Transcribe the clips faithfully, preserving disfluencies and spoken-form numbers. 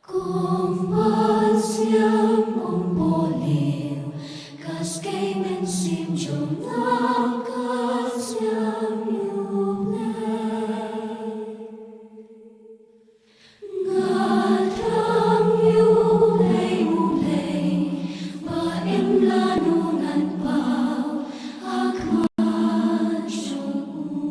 Kum ban sngem ong Paul, ka skei mynsiem jong nga ka sngem ïa U Blei. Nga thrang ïa U Blei, U Blei, ba ym lano ngan paw ha khmat jong u.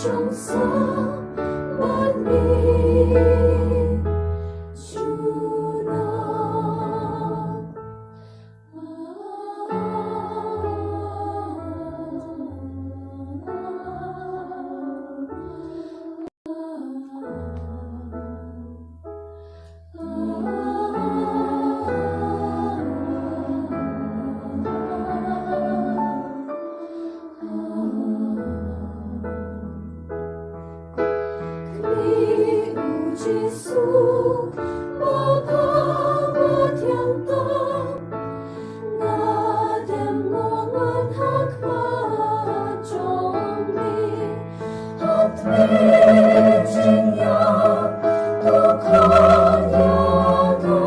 Shong sa bad ngi, Judah. Kane u Jisu, ba bha ba thiang tam, nga dem ngon ha khmat jong me. Ha tnat jingïap to khot ïa nga.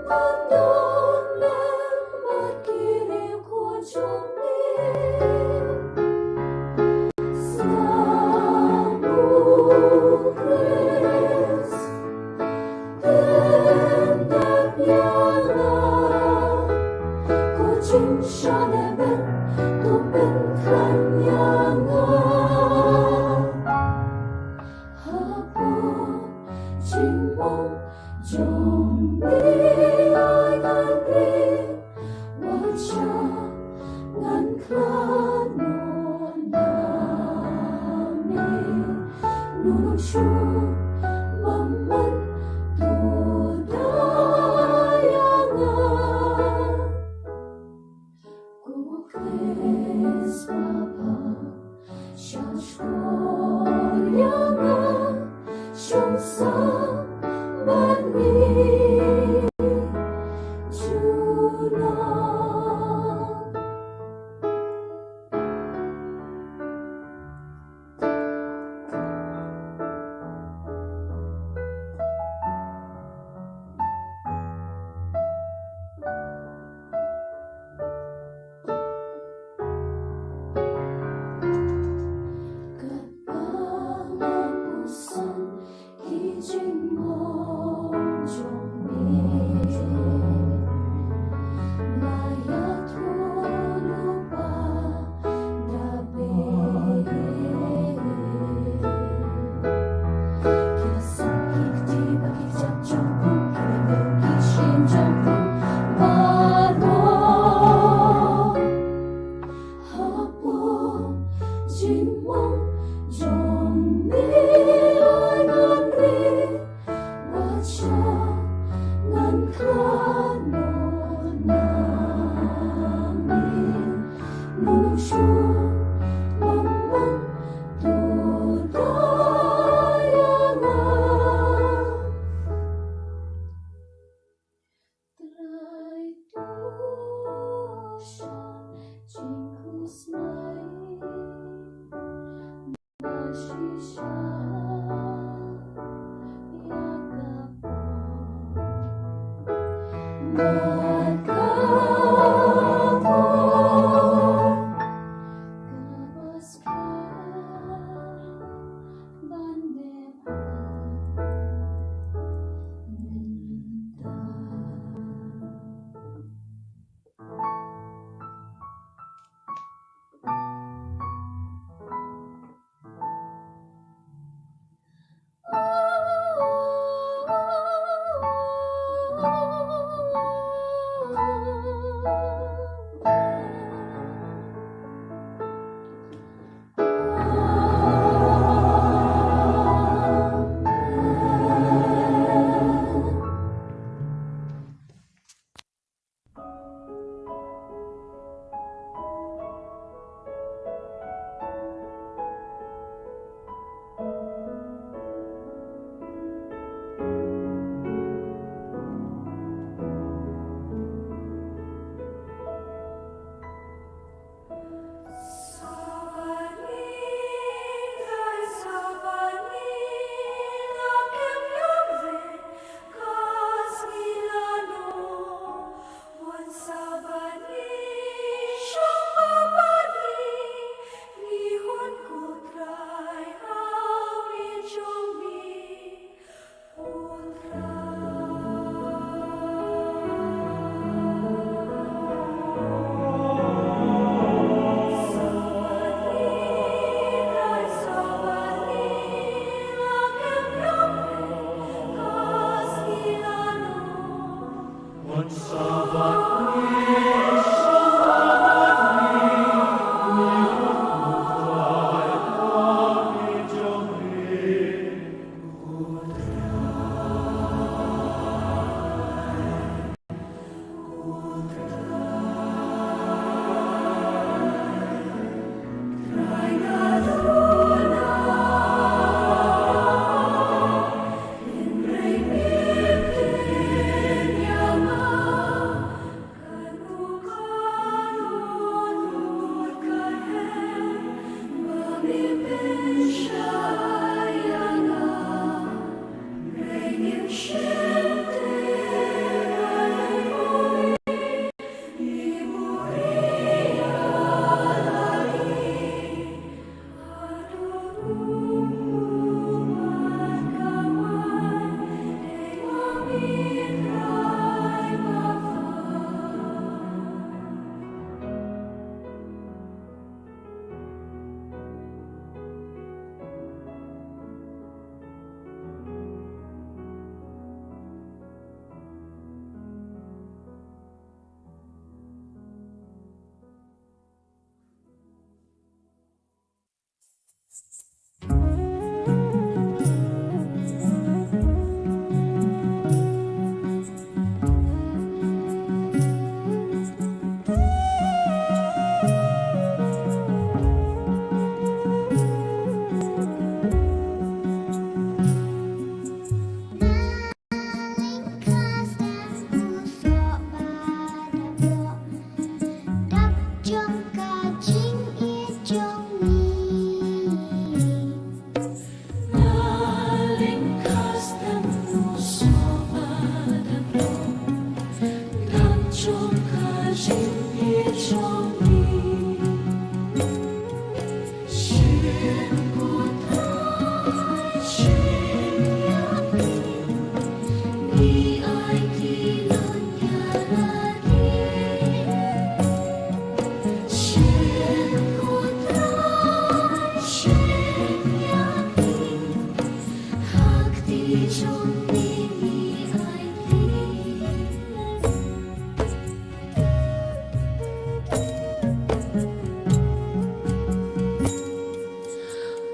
Ngan don lem bad ki riewkhuid jong me. Sngap, U Khrist, pyndep ïa nga. Ko jingshaniah, to pynkhlaiñ ïa nga. Hapoh jingmong jong me, ai ngan ri, wat shah ngan khlad noh na me. Nongshun bymman to da ïa nga. Ko Khrist ba bha, shah shkor ïa nga, shong sa bad ngi, Judah. Katba nga pyrshang ki jingmong jong me, nga ïathuh lypa da phi. Ki la sap ki kti bad ki kjat jong u, ki la ñiew ki shyieng jong u baroh. Hapoh jingmong jong me, ai ngan ri, wat shah ngan khlad noh na me. Nongshun bymman to da ïa nga. Trai, to shah jingkhuslai. Ba shisha ïa ka por. Bad ka por kaba skhem ban dep ha mynta.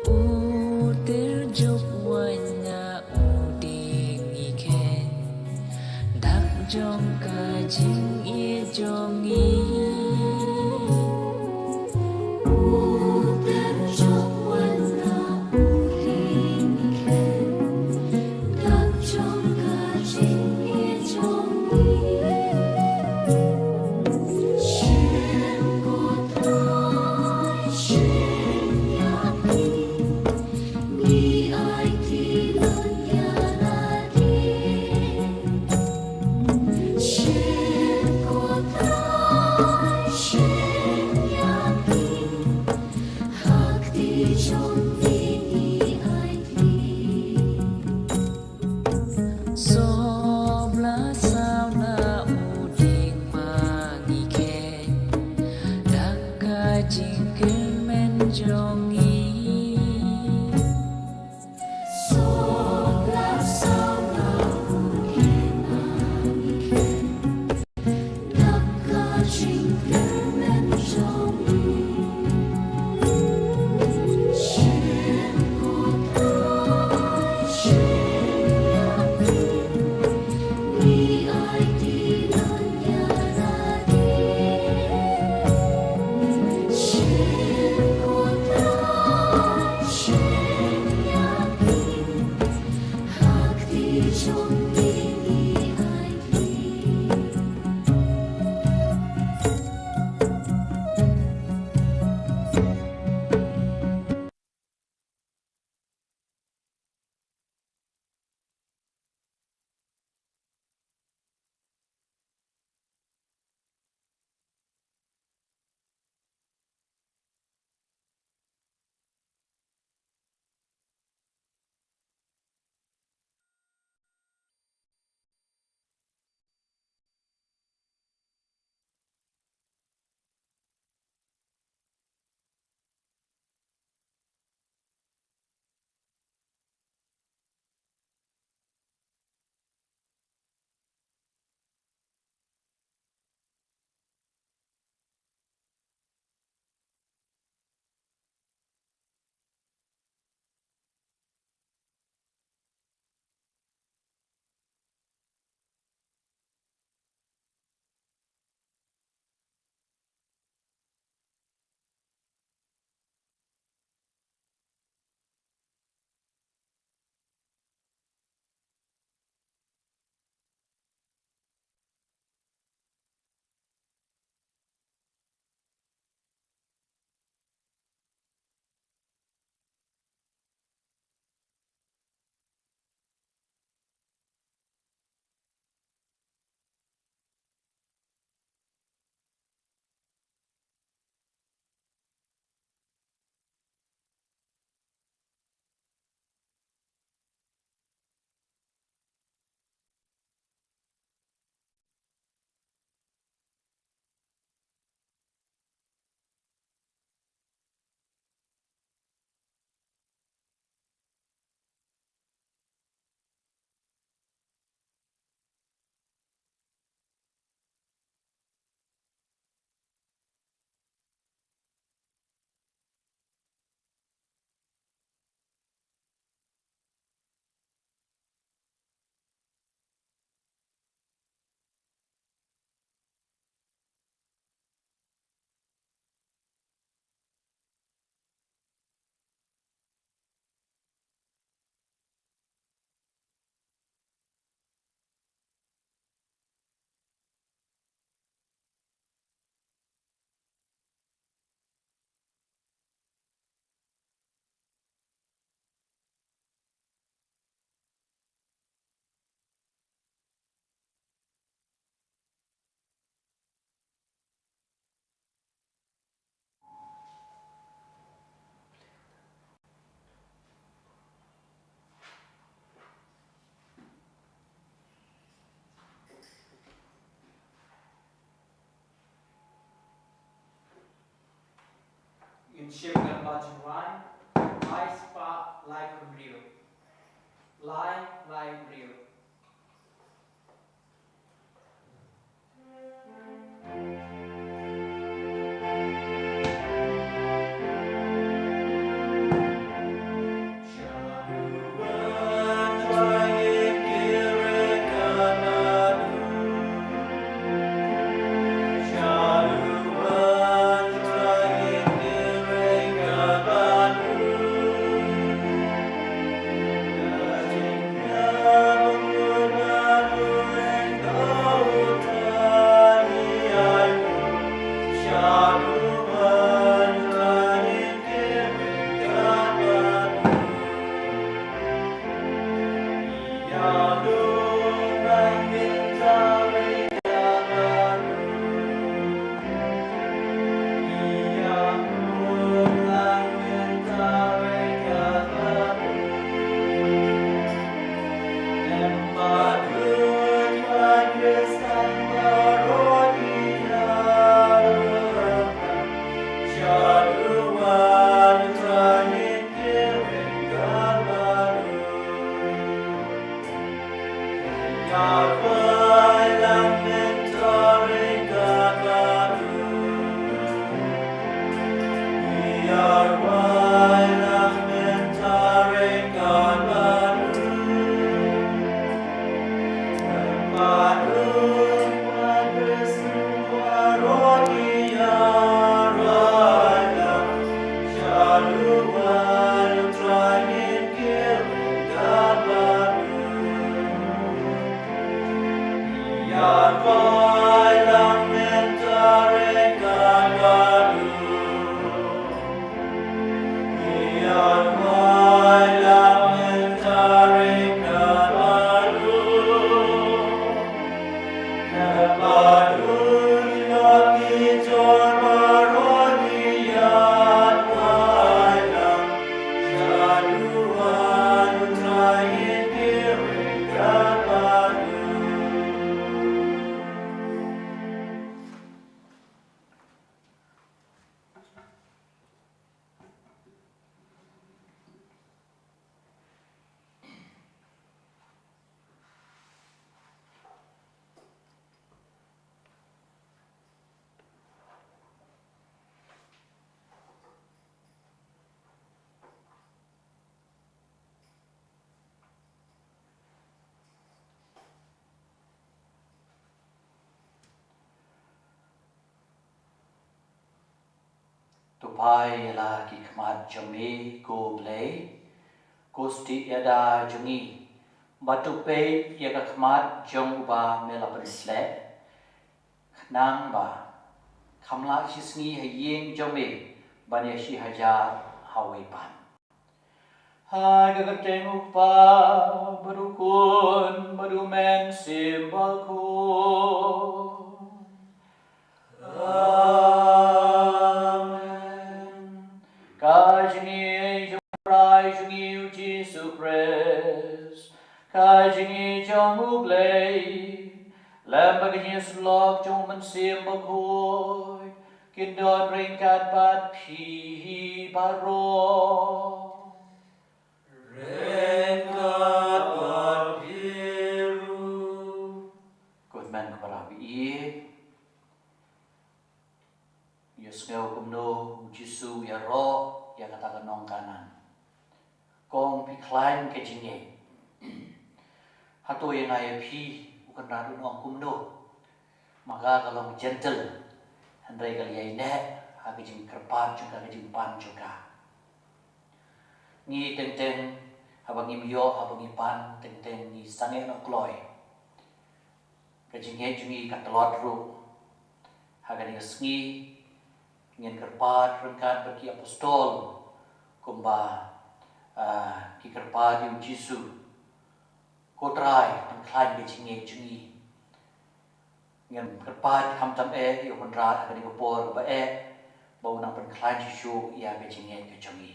U Tirjup Waiñ na u dieng ngi kheiñ, dak jong ka jingïeit jong ngi. U Tirjup Waiñ na u dieng ngi kheiñ, dak jong ka jingïeit jong ngi. Shim ko Trai, shim ïa ngi. Ngi aiti lynñiar lade. Shim ko Trai, shim ïa ngi. Ha kti jong ngi ngi aiti. Sop la saw na u dieng ma ngi kheiñ, dak ka jingkyrmen jong ngi. Sop la saw na u dieng ma ngi kheiñ, dak ka jingkyrmen jong ngi. Shim ko Trai, shim ïa ngi. Ngi aiti lynñiar lade. Shim ko Trai, Shim Lyngba Jong U Blei, lai spah lai hynriew. Lai lai hynriew. To phai ïa la ki khmat jong me ko Blei, ko stieh ïada jong ngi, bad to peit ïa ka khmat jong uba me la pynsleh, khnang ba kham lah shi sngi ha ïing jong me ban ïa shi hajar ha wei pat. Ha ka kyrteng u Kpa bad u Khun bad u Mynsiem Bakhuid. Amen. Ka jingïeit jong u Trai jong ngi u Jisu Khrist, ka jingïeit jong u Blei, lem bad ka jingïasyllok jong u Mynsiem Bakhuid, kin don ryngkat bad phi baroh. Ryngkat bad phi ruh. Ko hynmen ko para baieit, ïohsngew kumno u Jisu u ïaroh ïa kata ka nong Kanan. Ko ong phi khlaiñ ka jingngeit. Hato ïa nga ïa phi u Kynrad un ong kumno? Ma ka ka long gentle, hynrei ka la ïaineh ha ka jingkyrpad jong ka, ka jingpan jong ka. Ngi teng teng, haba ngim ïoh, haba ngi pan, teng teng ngi sangeh noh kloi. Ka jingngeit jong ngi ka tlot ruh. Ha kane ka sngi ngin kyrpad ryngkat bad ki apostol kumba, ah, ki kyrpad ïa u Jisu. Ko Trai, pynkhlaiñ ka jingngeit jong ngi. Ngin kyrpad khamtam eh ïa u Kynrad ha kane ka por ba eh, ba un nang pynkhlaiñ shuh shuh ïa ka jingngeit ka jong ngi.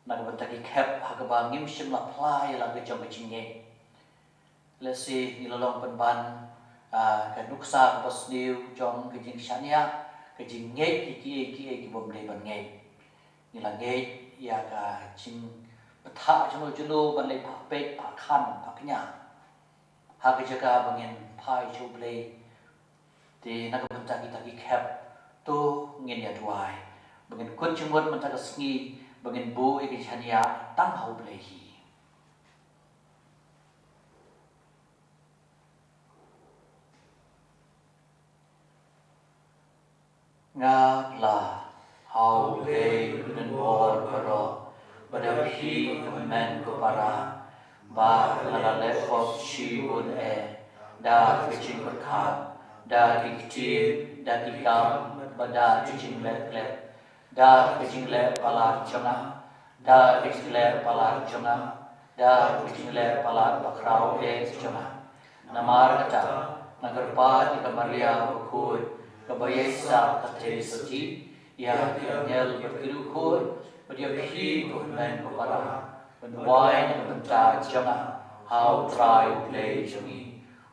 Na ka bynta ki khep ha kaba ngim shym la phla ïa la ka jong ka jingngeit. Lehse ngi la long pynban, ah, ka nuksa kaba sniew jong ka jingshaniah, ka jingngeit ïa kiei kiei ki bym dei ban ngeit. Ngi la ngeit ïa ka jingpyntha jong u jong u ban leit phah peit, phah khan, phah kñia ha ka jaka ba ngin phai sha U Blei. Te na ka bynta kita ki khep, to ngin ïa duwai ba ngin kut jingmut mynta ka sngi, ba ngin buh ïa ka jingshaniah tang ha U Blei hi. Nga la ha U Blei u nongbor baroh, ba da phi ko hynmen ko para, ba nga la leh pop shibun eh, da ka jingpyrkhat, da ki ktien, da ki kam, bad da ki jingleh klet, da ka jingleh palat jong nga, da ka jingleh palat jong nga, da ka jingleh palat bakhraw eh jong nga. Namar kata, nga kyrpad ïa ka Maria bakhuid, kaba ïaisah ka theisotti, ïa ki angel bad ki riewkhuid, bad ïa phi ko hynmen ko para, ban duwai na ka bynta jong nga ha U Trai U Blei jong ngi.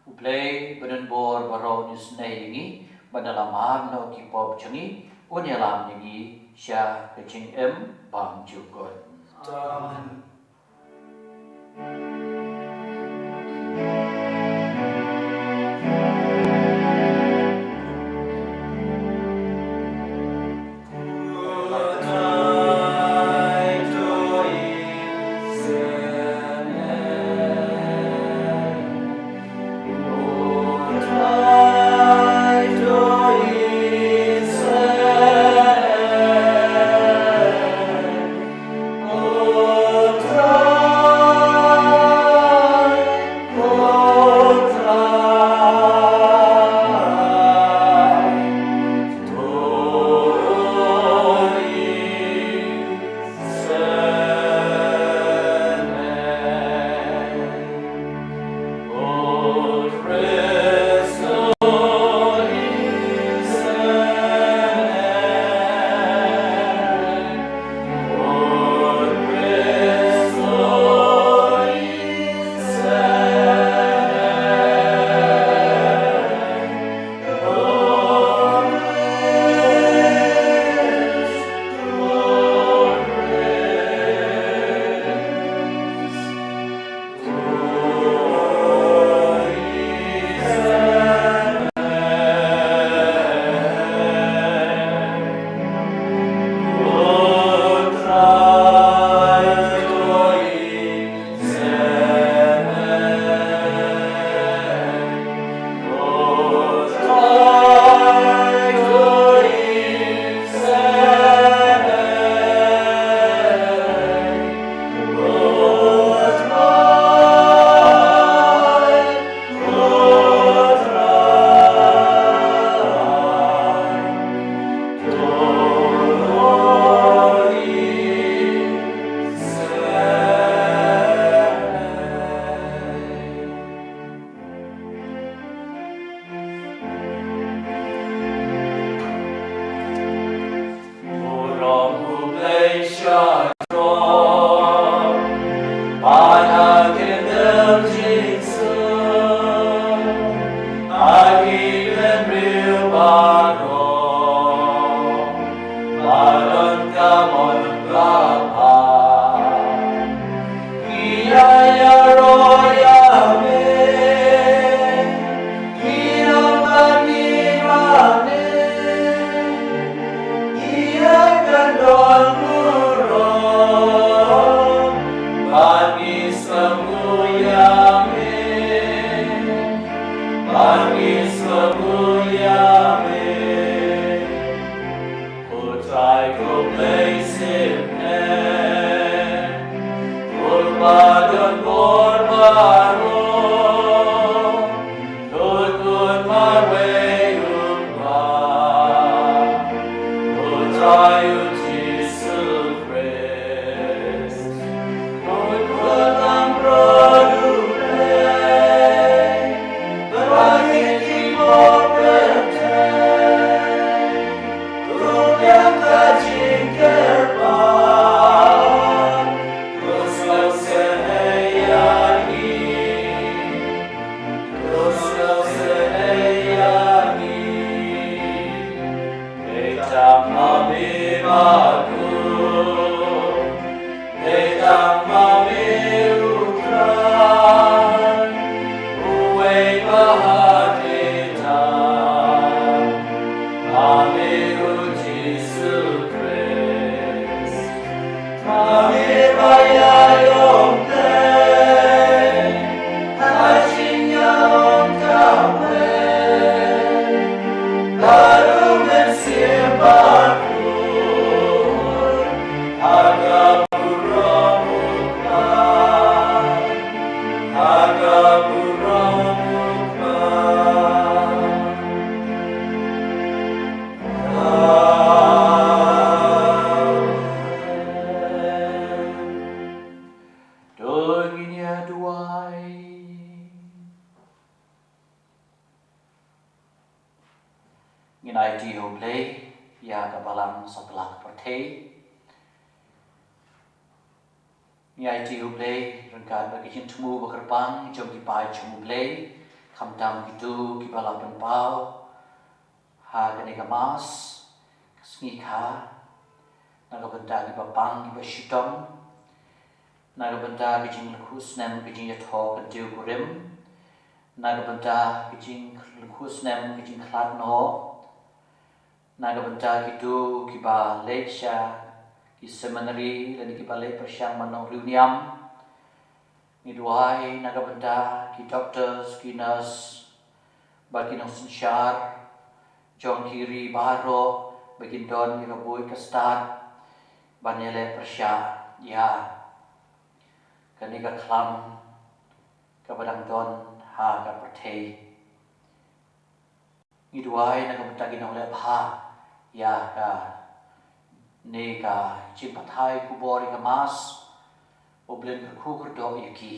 U Blei ba don bor baroh un isynei ïa ngi, bad na la map noh ki pop jong ngi, un ïalam ïa ngi sha ka jingim bymjukut. Amen. To ngin ïa duwai. Ngin aiti ha U Blei ïa ka balang satlak pyrthei. Ngin aiti ha U Blei ryngkat bad ka jingthmu ba kyrpang jong ki paid jong U Blei, khamtam kito kiba la pynpaw ha kane ka Mass, ka sngi kha, na ka bynta kiba pang kiba shitom, na ka bynta ka jinglakhu snem ka jingïathoh kyntiew kurim, na ka bynta ka jinglakhu snem ka jingkhlad noh, na ka bynta kito kiba leit sha ki seminary lane kiba leit pyrshang ban long riewniam. Ngi duwai na ka bynta ki doctors, ki nurse, bad ki nongsynshar jong ki ri baroh ba kin don ïa ka buit ka stad ban ïaleh pyrshah ïa kane ka khlam kaba dang don ha ka pyrthei. Ngi duwai na ka bynta ki nongleh bha ïa kane ka jingpathai khubor ïa ka Mass, U Blei un kyrkhu kyrdoh ïa ki.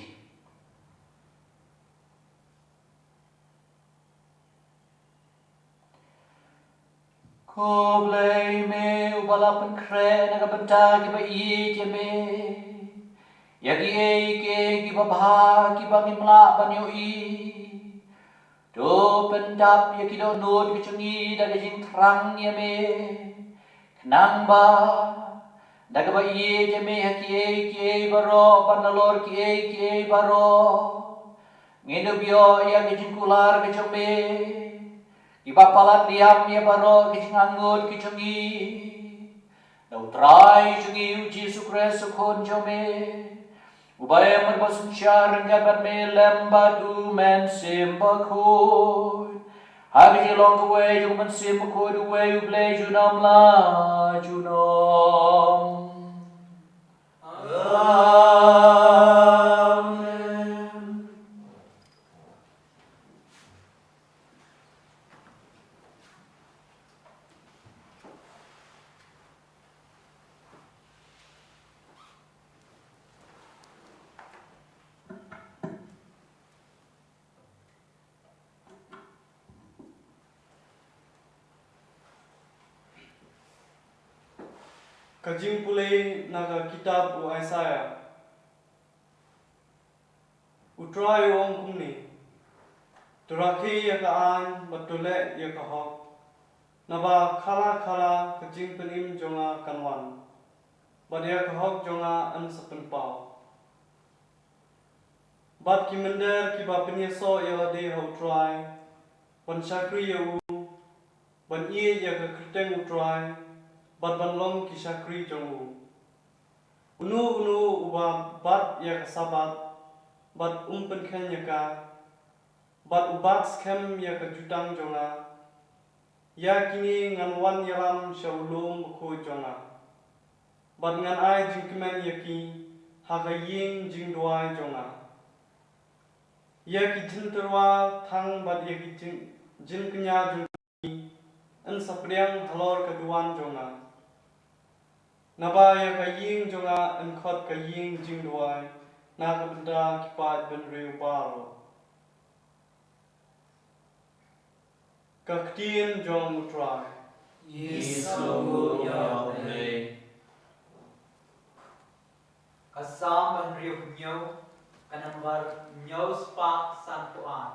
Ko Blei me uba la pynkhreh na ka bynta kiba ïeit ïa me ïa kiei kiei kiba bha kiba ngim lah ban ïohi. To pyndap ïa ki dohnud ki jong ngi da ka jingthrang ïa me. Khnang ba da kaba ïeit ïa me ha kiei kiei baroh bad nalor kiei kiei baroh ngin ïoh ïa ka jingkular ka jong me. Kiba palat liam ïa baroh ki jingangnud ki jong ngi. Da U Trai jong ngi U Jisu Khrist U Khun jong me. Uba em bad uba synshar ryngkat bad me lem bad U Mynsiem Bakhuid. Ha ka jinglong kawei jong U Mynsiem Bakhuid uwei U Blei junom la junom. Amen. Ka jingpule na ka kitab u Isaiah. U Trai u ong kumne: To rakhe ïa ka aiñ bad to leh ïa ka hok, naba khara khara ka jingpynim jong nga kan wan, bad ïa ka hok jong nga yn sa pynpaw. Bad ki mynder kiba pynïasoh ïa lade ha U Trai, ban shakri ïa u, ban ïeit ïa ka kyrteng U Trai, bad ban long ki shakri jong u. Uno uno uba bat ïa ka Sabbath bad um pynkheiñ ïa ka, bad u bat skhem ïa ka jutang jong nga, ïa kine ngan wan ïalam sha u lum bakhuid jong nga, bad ngan ai jingkmen ïa ki ha ka ïing jingduwai jong nga. Ïa ki jingtyrwa thang bad ïa ki jing, jingkñia jong ki yn sa pdiang halor ka duwan jong nga. Naba ïa ka ïing jong nga yn khot ka ïing jingduwai na ka bynta ki paid bynriew baroh. Ka ktien jong U Trai. Ïa u Blei. Ka Salm hynriew hynñiew, ka nambar hynñiew spah sanphew ar.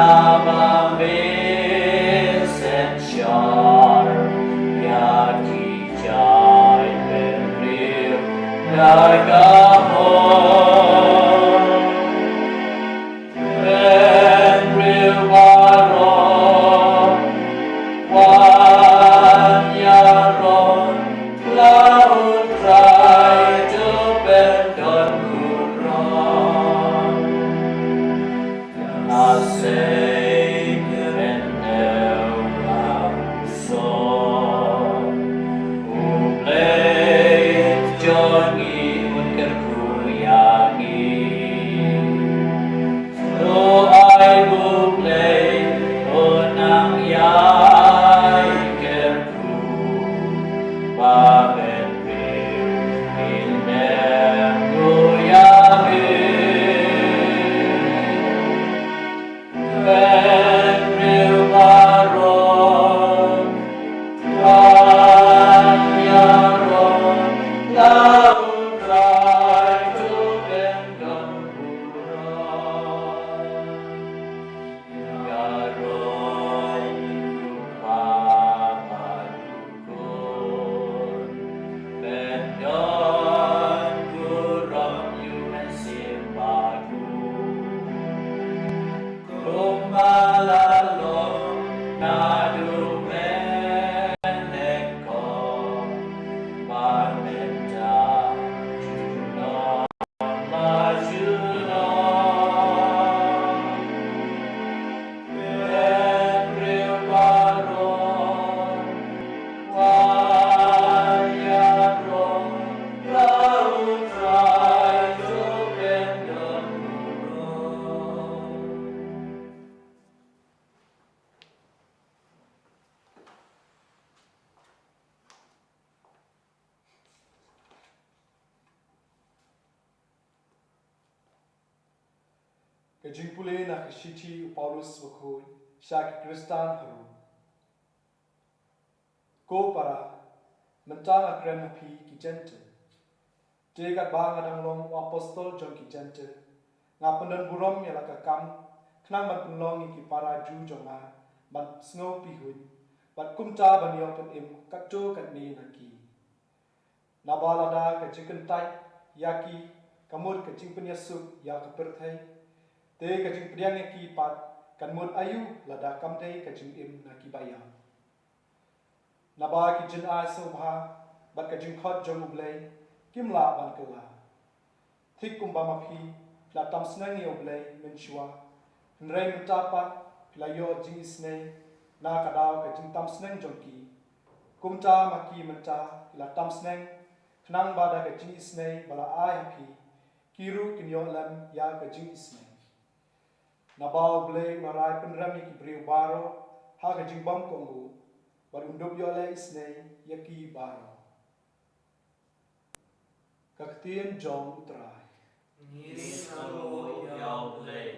Ba me synshar ïa ki jaitbynriew da ka hok. Bynriew baroh wan ïaroh, la U Trai to pyndonkam. Nga sei kyrteng U Blei jong ngi un kyrkhu ïa ngi. To ai U Blei to nang ïai kyrkhu ba bynriew ngin ïa ngi. Bynriew baroh wan ïaroh, la U Trai to pyndonkam. Ïaroh ïa u kpa bad u khun, pyndonkam ïa u Mynsiem Bakhuid. Kumba la long naduh mynnyngkong, bad mynta junom la junom. Bynriew baroh wan ïaroh, la U Trai to pyndonkam. Ka jingpule na ka shithi u Paulus bakhuid sha ki Khristan ha Rom. Ko para, mynta nga kren ha phi ki Jentil. Te katba nga dang long u apostol jong ki Jentil, nga pyndon burom ïa la ka kam, khnang ban pynlong ïa ki para Jiw jong nga ban sngew pihuiñ, bad kumta ban ïoh pynim katto katne na ki. Naba lada ka jingkyntait ïa ki ka mut ka jingpynïasuk ïa ka pyrthei, te ka jingpdiang ïa ki pat kan mut aïu lada kam dei ka jingim na ki baïap? Naba ki jingai sngewbha bad ka jingkhot jong U Blei kim lah ban kylla. Thik kumba ma phi, phi la tam sneng ïa U Blei mynshuwa, hynrei mynta pat phi la ïoh jingisynei na ka daw ka jingtam sneng jong ki. Kumta ma ki mynta phi la tam sneng, khnang ba da ka jingisynei ba la ai ha phi, ki ruh kin ïoh lem ïa ka jingisynei. Naba U Blei u la rai pynrem ïa ki briew baroh ha ka jingbymkohnguh, bad un dup ïoh leh isynei ïa ki baroh. Ka ktien jong U Trai. Ngi sngewbha ïa U Blei.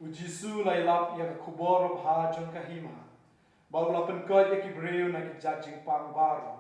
U Jisu u la ïalap ïa ka khubor babha jong ka hima, bad u la pynkoit ïa ki briew na ki jait jingpang baroh.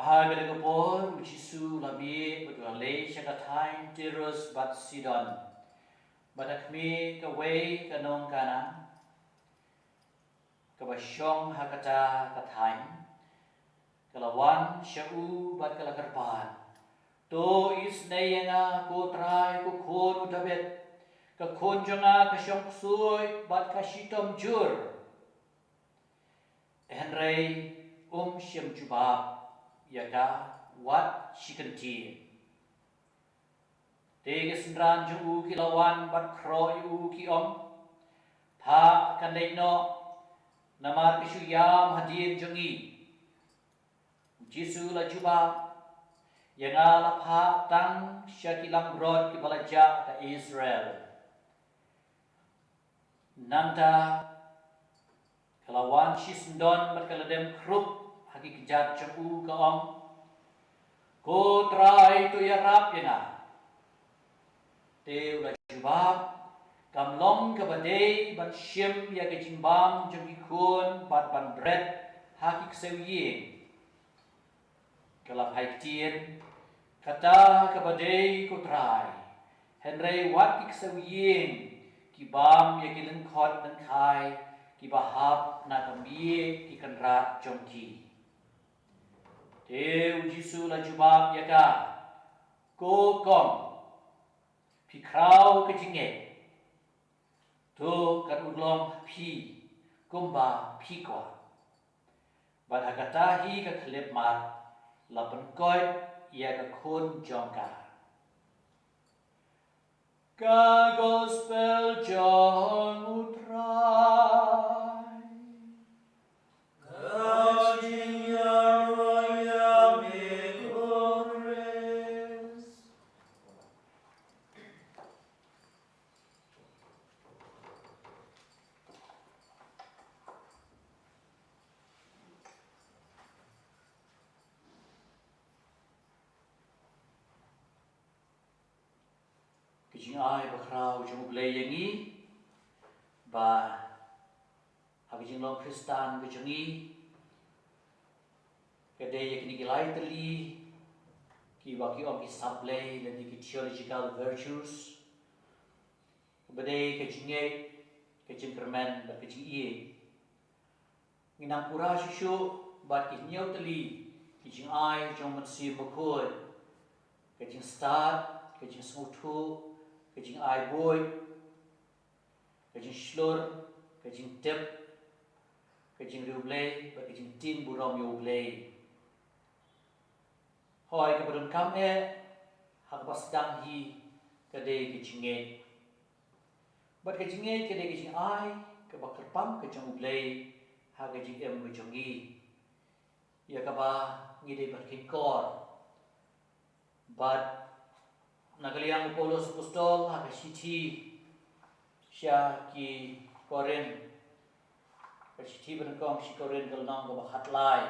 Ha kata ka por u Jisu u la mih bad u la leit sha ka thaiñ Tirus bad Sidon. Bad ha khmih kawei ka nong Kanaan, kaba shong ha kata ka thaiñ, ka la wan sha u bad ka la kyrpad, "To isynei ïa nga, ko Trai, ko khun u Dabid. Ka khun jong nga ka shong ksuid bad ka shitom jur." Hynrei um shym jubab ïa ka wat shi kyntien. Te ki synran jong u ki la wan bad khroh ïa u, ki ong, "Phah kan leit noh, namar ka shu ïam hadien jong ngi." U Jisu u la jubab, "Ïa nga la phah tang sha ki langbrot kiba la jah ka Israel." Nangta ka la wan shisyndon bad ka la dem khrup ha ki kjat jong u, ka ong, "Ko Trai, to ïarap ïa nga." Te u la jubab, "Kam long kaba dei ban shim ïa ka jingbam jong ki khun bad ban bret ha ki ksiew ïing." Ka la phai ktien, "Kata kaba dei, ko Trai, hynrei wat ki ksiew ïing ki bam ïa ki lyngkhot lyngkhai kiba hap na ka miej ki kynrad jong ki." Te u Jisu u la jubab ïa ka, "Ko kong, phi khraw ka jingngeit. To kan urlong ha phi kumba phi kwah." Bad ha kata hi ka khyllipmat la pynkoit ïa ka khun jong ka. Ka Gospel jong u Trai. Ka jingïaroh ïa me, ko Khrist. Ka jingai bakhraw jong U Blei ïa ngi, ba ha ka jinglong Khristan ka jong ngi, ka dei ïa kine ki lai tylli kiba ki ong ki sap Blei lane ki theological virtues, kaba dei ka jingngeit, ka jingkyrmen bad ka jingïeit. Ngi nang pura shuh shuh bad ki hynñiew tylli ki jingai jong U Mynsiem Bakhuid, ka jingstad, ka jingsngewthuh, ka jingai buit, ka jingshlur, ka jingtip, ka jingriewblei bad ka jingtieng burom ïa U Blei. Hooid, kaba donkam eh ha kaba sdang hi ka dei ka jingngeit. Bad ka jingngeit ka dei ka jingai kaba kyrpang ka jong U Blei ha ka jingim ka jong ngi, ïa kaba ngi dei ban kynkor. Bad na ka liang u Paulus Apostol ha ka shithi sha ki Korinth, ka shithi ba nyngkong sha ki Korinth, ka lynnong kaba khatlai,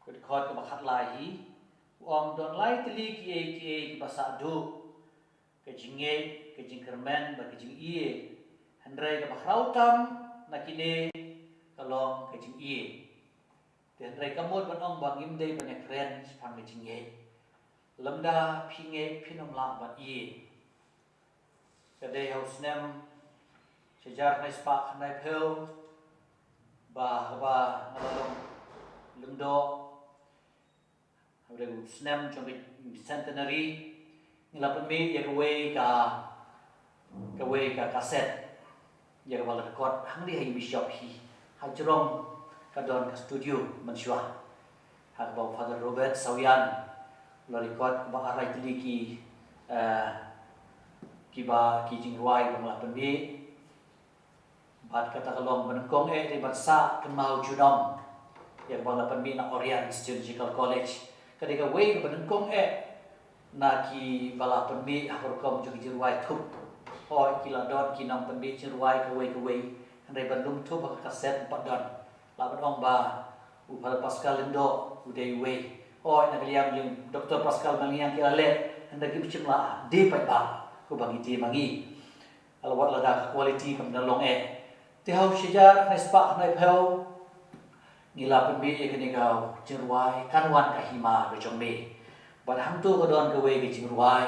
ka dkhot kaba khatlai hi, u ong, don lai tylli kiei kiei kiba sah duh: ka jingngeit, ka jingkyrmen bad ka jingïeit. Hynrei kaba khraw tam na kine ka long ka jingïeit. Te hynrei kam mut ban ong ba ngim dei ban ïakren shaphang ka jingngeit. Lymda phi ngeit, phin ym lah ban ïeit. Ka dei ha u snem shihajar khyndai spah khyndaiphew, ba haba nga la long lyngdoh, haba dei u snem jong ka centenary, ngi la pynmih ïa kawei ka, kawei ka kaset ïa kaba la record hangne ha ïing bishop hi. Ha jrong ka don ka studio mynshuwa, ha kaba u Father Robert Sawian u la record kaba ar lai tylli ki, eh, kiba ki jingrwai ba nga la pynmih. Bad kata ka long ba nyngkong eh dei ban sah kynmaw junom ïa kaba la pynmih na Oriens Theological College. Ka dei kawei kaba nyngkong eh na kiba la pynmih ha ka rukom jong ki jingrwai thup. Hooid, ki la don ki nongpynmih jingrwai kawei kawei, hynrei ban lum thup ha ka kaset ym pat don. Lah ban ong ba u Father Pascal Lyngdoh u dei uwei. Hooid, na ka liang jong Doctor Pascal Malngiang ki la leh, hynrei kim shym la die paidbah kumba ngi die ma ngi. Ka la wat lada ka quality kam da long eh. Te ha u shihajar khyndai spah khyndaiphew, Ngi la pynmih ïa kane ka jingrwai, Kan Wan ka Hima ka jong Me. Bad hangto ka don kawei ka jingrwai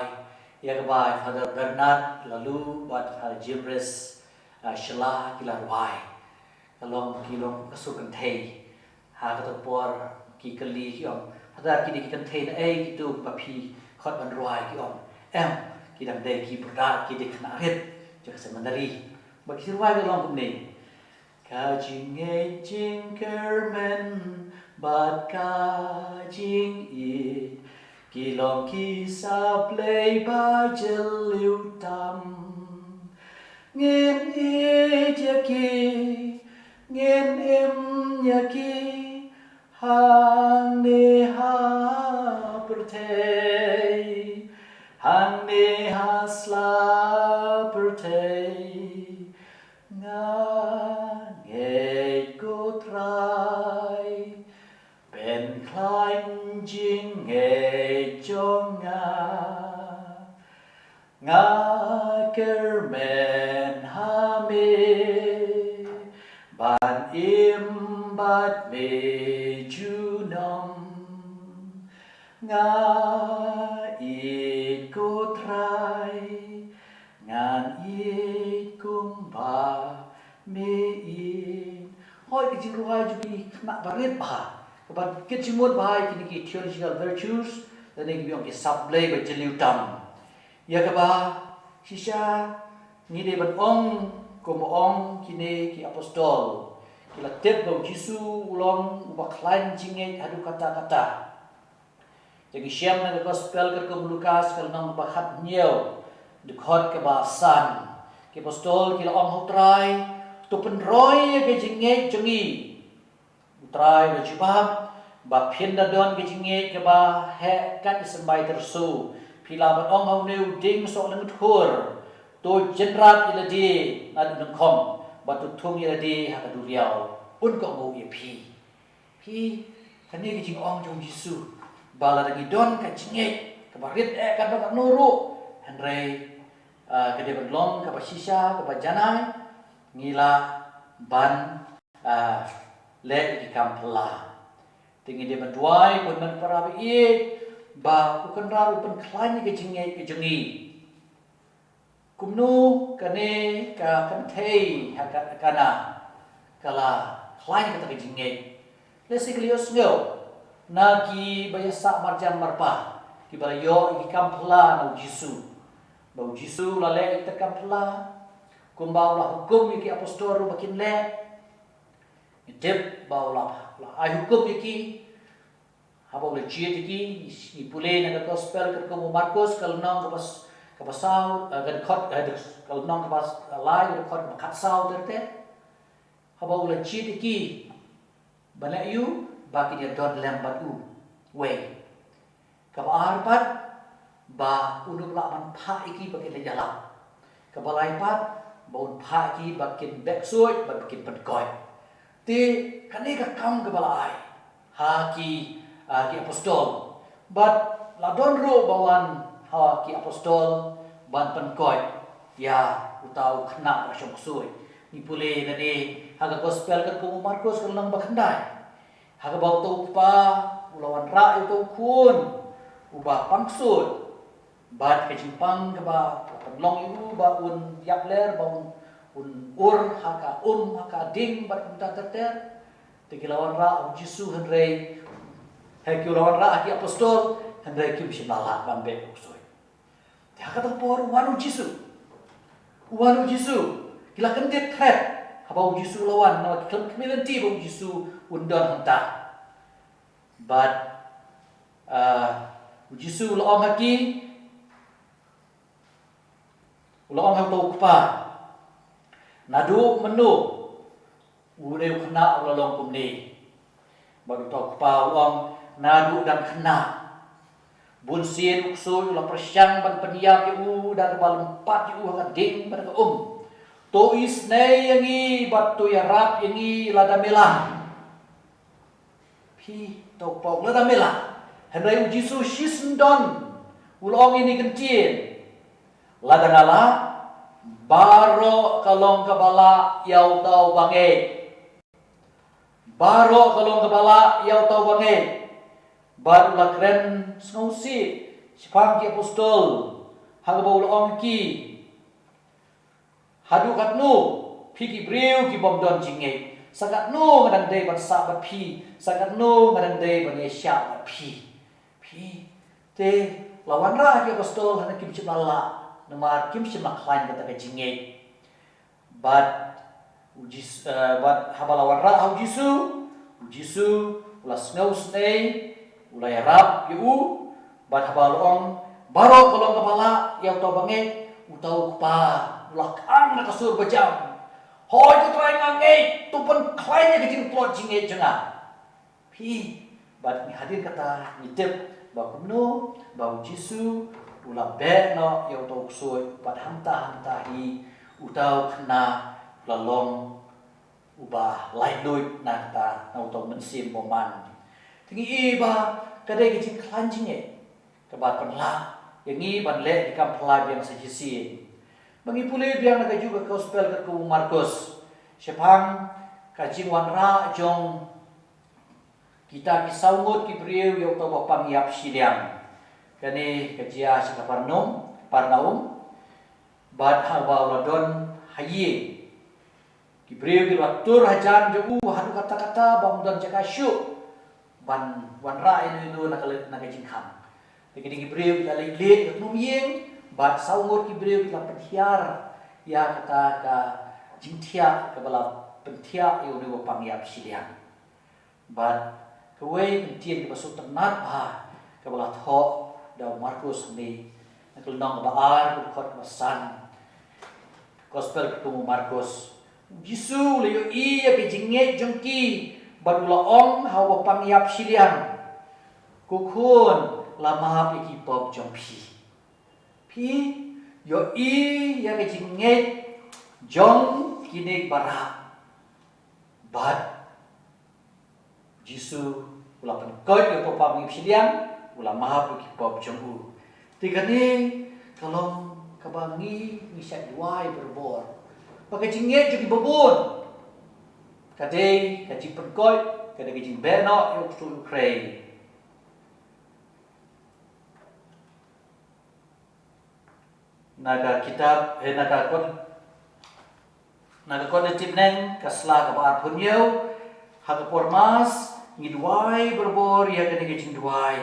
ïa kaba Father Bernard Laloo bad Father Jim Rees, ah, Shylla ki la rwai. Ka long, ki long ka sur kynthei. Ha kata ka por ki kylli, ki ong, Father, kine ki kynthei naei kito ba phi khot ban rwai? Ki ong, em, ki dang dei ki briew, ki dei khynnah rit jong ka seminary. Bad ki rwai ka long kumne: Ka jingngeit jingkyrmen bad ka jingïeit, ki long ki sablei ba jylliew tam. Ngin ïeit ïa ki, ngin im ïa ki, hangne ha pyrthei, hangne ha sla pyrthei. Nga ngeit, ko Trai, pynkhlaiñ jingngeit jong nga. Nga kyrmen ha Me ban im bad Me junom. Nga ïeit, ko Trai, ngan ïeit kumba Me ïeit. Hooid, ka jingrwai jong ki khynnah barit bha, kaba kit jingmut bha ïa kine ki theological virtues lane kiba ong ki sablei ba jylliew tam. Ïa kaba shisha ngi dei ban ong, kumba ong kine ki apostol, ki la tip ba U Jisu u long uba khlaiñ jingngeit haduh katta katta. Te ngi shem na ka Gospel katkum u Lukas, ka lynnong ba khathynñiew, dkhot kaba san. Ki apostol ki la ong ha U Trai, to pynroi ïa ka jingngeit jong ngi. U Trai u la jubab, ba phin da don ka jingngeit kaba heh kat ïa symbai tyrso. Phi lah ban ong ha une u dieng soh lyngkhur, to jynrat ïa lade naduh nyngkong, bad to thung ïa lade ha ka duriaw, un kohnguh ïa phi. Phi, kane ka jingong jong U Jisu, ba lada ngi don ka jingngeit kaba rit eh katno katno ruh, hynrei, ah, ka dei ban long kaba shisha, kaba janai, ngi lah ban, ah, leh ïa ki kam phylla. Te ngi dei ban duwai, ko hynmen para ba ïeit, ba U Kynrad un pynkhlaiñ ïa ka jingngeit ka jong ngi. Kumno kane ka kynthei ha Ka-, Kana ka la khlaiñ kata ka jingngeit? Lehse ka la ïohsngew na kiba ïasah marjan marpa, kiba la ïoh ïa ki kam phylla na U Jisu, ba U Jisu u la leh ïa kita ki kam phylla, kumba u la hukum ïa ki apostol ruh ba kin leh. Ngi tip ba u la, u la ai hukum ïa ki, haba u la jied ïa ki. Ngi pule na ka Gospel katkum u Markos, ka lynnong kaba s-, kaba saw, eh, ka dkhot, eh, ka lynnong kaba s-, lai, ka dkhot kaba khatsaw ter ter. Haba u la jied ïa ki, ban leh aïu? Ba kin ïa don lem bad u. Wei. Kaba ar pat, ba un ym lah ban phah ïa ki ba kin leit ïalap. Kaba lai pat, ba un phah ïa ki ba kin beh ksuid bad ba kin pynkoit. Te kane ka kam kaba la ai ha ki, ah, ki apostol. Bad la don ruh ba wan ha ki apostol ban pynkoit ïa uta u khynnah ba shong ksuid. Ngi pule lade ha ka Gospel katkum u Markos, ka lynnong ba khyndai, ha kaba uta u kpa u la wanrah ïa uta u khun uba pang ksuid. Bad ka jingpang kaba pynlong ïa u ba un ïapler, ba un, un ur ha ka um, ha ka ding, bad kumta ter ter. Te ki la wanrah ha U Jisu, hynrei, ha, ki la wanrah ha ki apostol, hynrei kim shym la lah ban beh u ksuid. Te ha kata ka por u wan U Jisu. U wan U Jisu. Ki la kyndit thret haba U Jisu u la wan, namar ki khlem, khlem ïoh lynti ba U Jisu un don hangta. Bad, ah, U Jisu u la ong ha ki, u la ong ha uta u kpa, naduh mynno une u khynnah u la long kumne? Bad uta u kpa u ong, naduh dang khynnah. Bunsien u ksuid u la pyrshang ban pynïap ïa u da kaba lympat ïa u ha ka ding bad ha ka um. To isynei ïa ngi bad to ïarap ïa ngi lada me lah. Phi, to pok lada me lah. Hynrei U Jisu shisyndon u la ong ïa kane ka ktien, lada nga lah, baroh ka long kaba lah ïa uta uba ngeit. Baroh ka long kaba lah ïa uta uba ngeit. Bad u la kren sngewsih shaphang ki apostol, ha kaba u la ong ki, haduh katno phi ki briew ki bym don jingngeit? Sa katno nga dang dei ban sah bad phi? Sa katno nga dang dei ban ïaishah bad phi? Phi, te la wanrah ki apostol, hynrei kim shym la lah, namar kim shym la khlaiñ kata ka jingngeit. Bad u Jis-, eh, bad haba la wanrah ha u Jisu, u Jisu u la sngewsynei, u la ïarap ïa u, bad haba la ong, baroh ka long kaba lah ïa uta uba ngeit, uta u kpa u la khang na ka sur bajam, hooid ko Trai, nga ngeit, to pynkhlaiñ ïa ka jingtlot jingngeit jong nga. Phi, bad ngi hadien kata ngi tip ba kumno ba u Jisu u la beh noh ïa uta u ksuid, bad hangta hangta hi uta u khynnah u la long uba laitluid na kata, na uta u mynsiem bymman. Te ngi i ba ka dei ka jingkhlaiñ jingngeit kaba pynlah ïa ngi ban leh ki kam phylla biang sa shisien. Ba ngi pule biang na kajuh ka gospel katkum u Markus shaphang ka jingwanrah jong kita ki saw ngut ki briew ïa uta uba pang ïap shiliang. Kane ka jia sha Kapernaum, Kapernaum, bad haba u la don ha ïing, ki briew ki la tur hajan jong u haduh katta katta ba ym don jaka shuh ban wanrah ïano ïano na ka, na ka jingkhang. Te kine ki briew ki la leit leit ka tnum ïing, bad saw ngut ki briew ki la pynhiar ïa kata ka jingthiah kaba la pynthiah ïa une uba pang ïap shiliang. Bad kawei ka ktien kaba sngewtynnat bha kaba la thoh da u Markus hangne, na ka lynnong kaba ar, ka dkhot kaba san. Gospel katkum u Markus. U Jisu u la ïohi ïa ka jingngeit jong ki, bad u la ong ha uba pang ïap shiliang, ko khun, la map ïa ki pop jong phi. Phi, ïohi ïa ka jingngeit jong kine baroh. Bad Jisu u la pynkoit ïa uta u pang ïap shiliang, u la map ïa ki pop jong u. Te kane ka long kaba ngi, ngi shait duwai barabor ba ka jingngeit jong kiba bun ka dei ka jingpynkoit, ka dei ka jingbeh noh ïa u ksuid u khrei. Na ka kitab, eh, na ka kot, na ka kot Leit Tipneng, ka sla kaba arphew hynñiew, ha ka por Mass ngi duwai barabor ïa kane ka jingduwai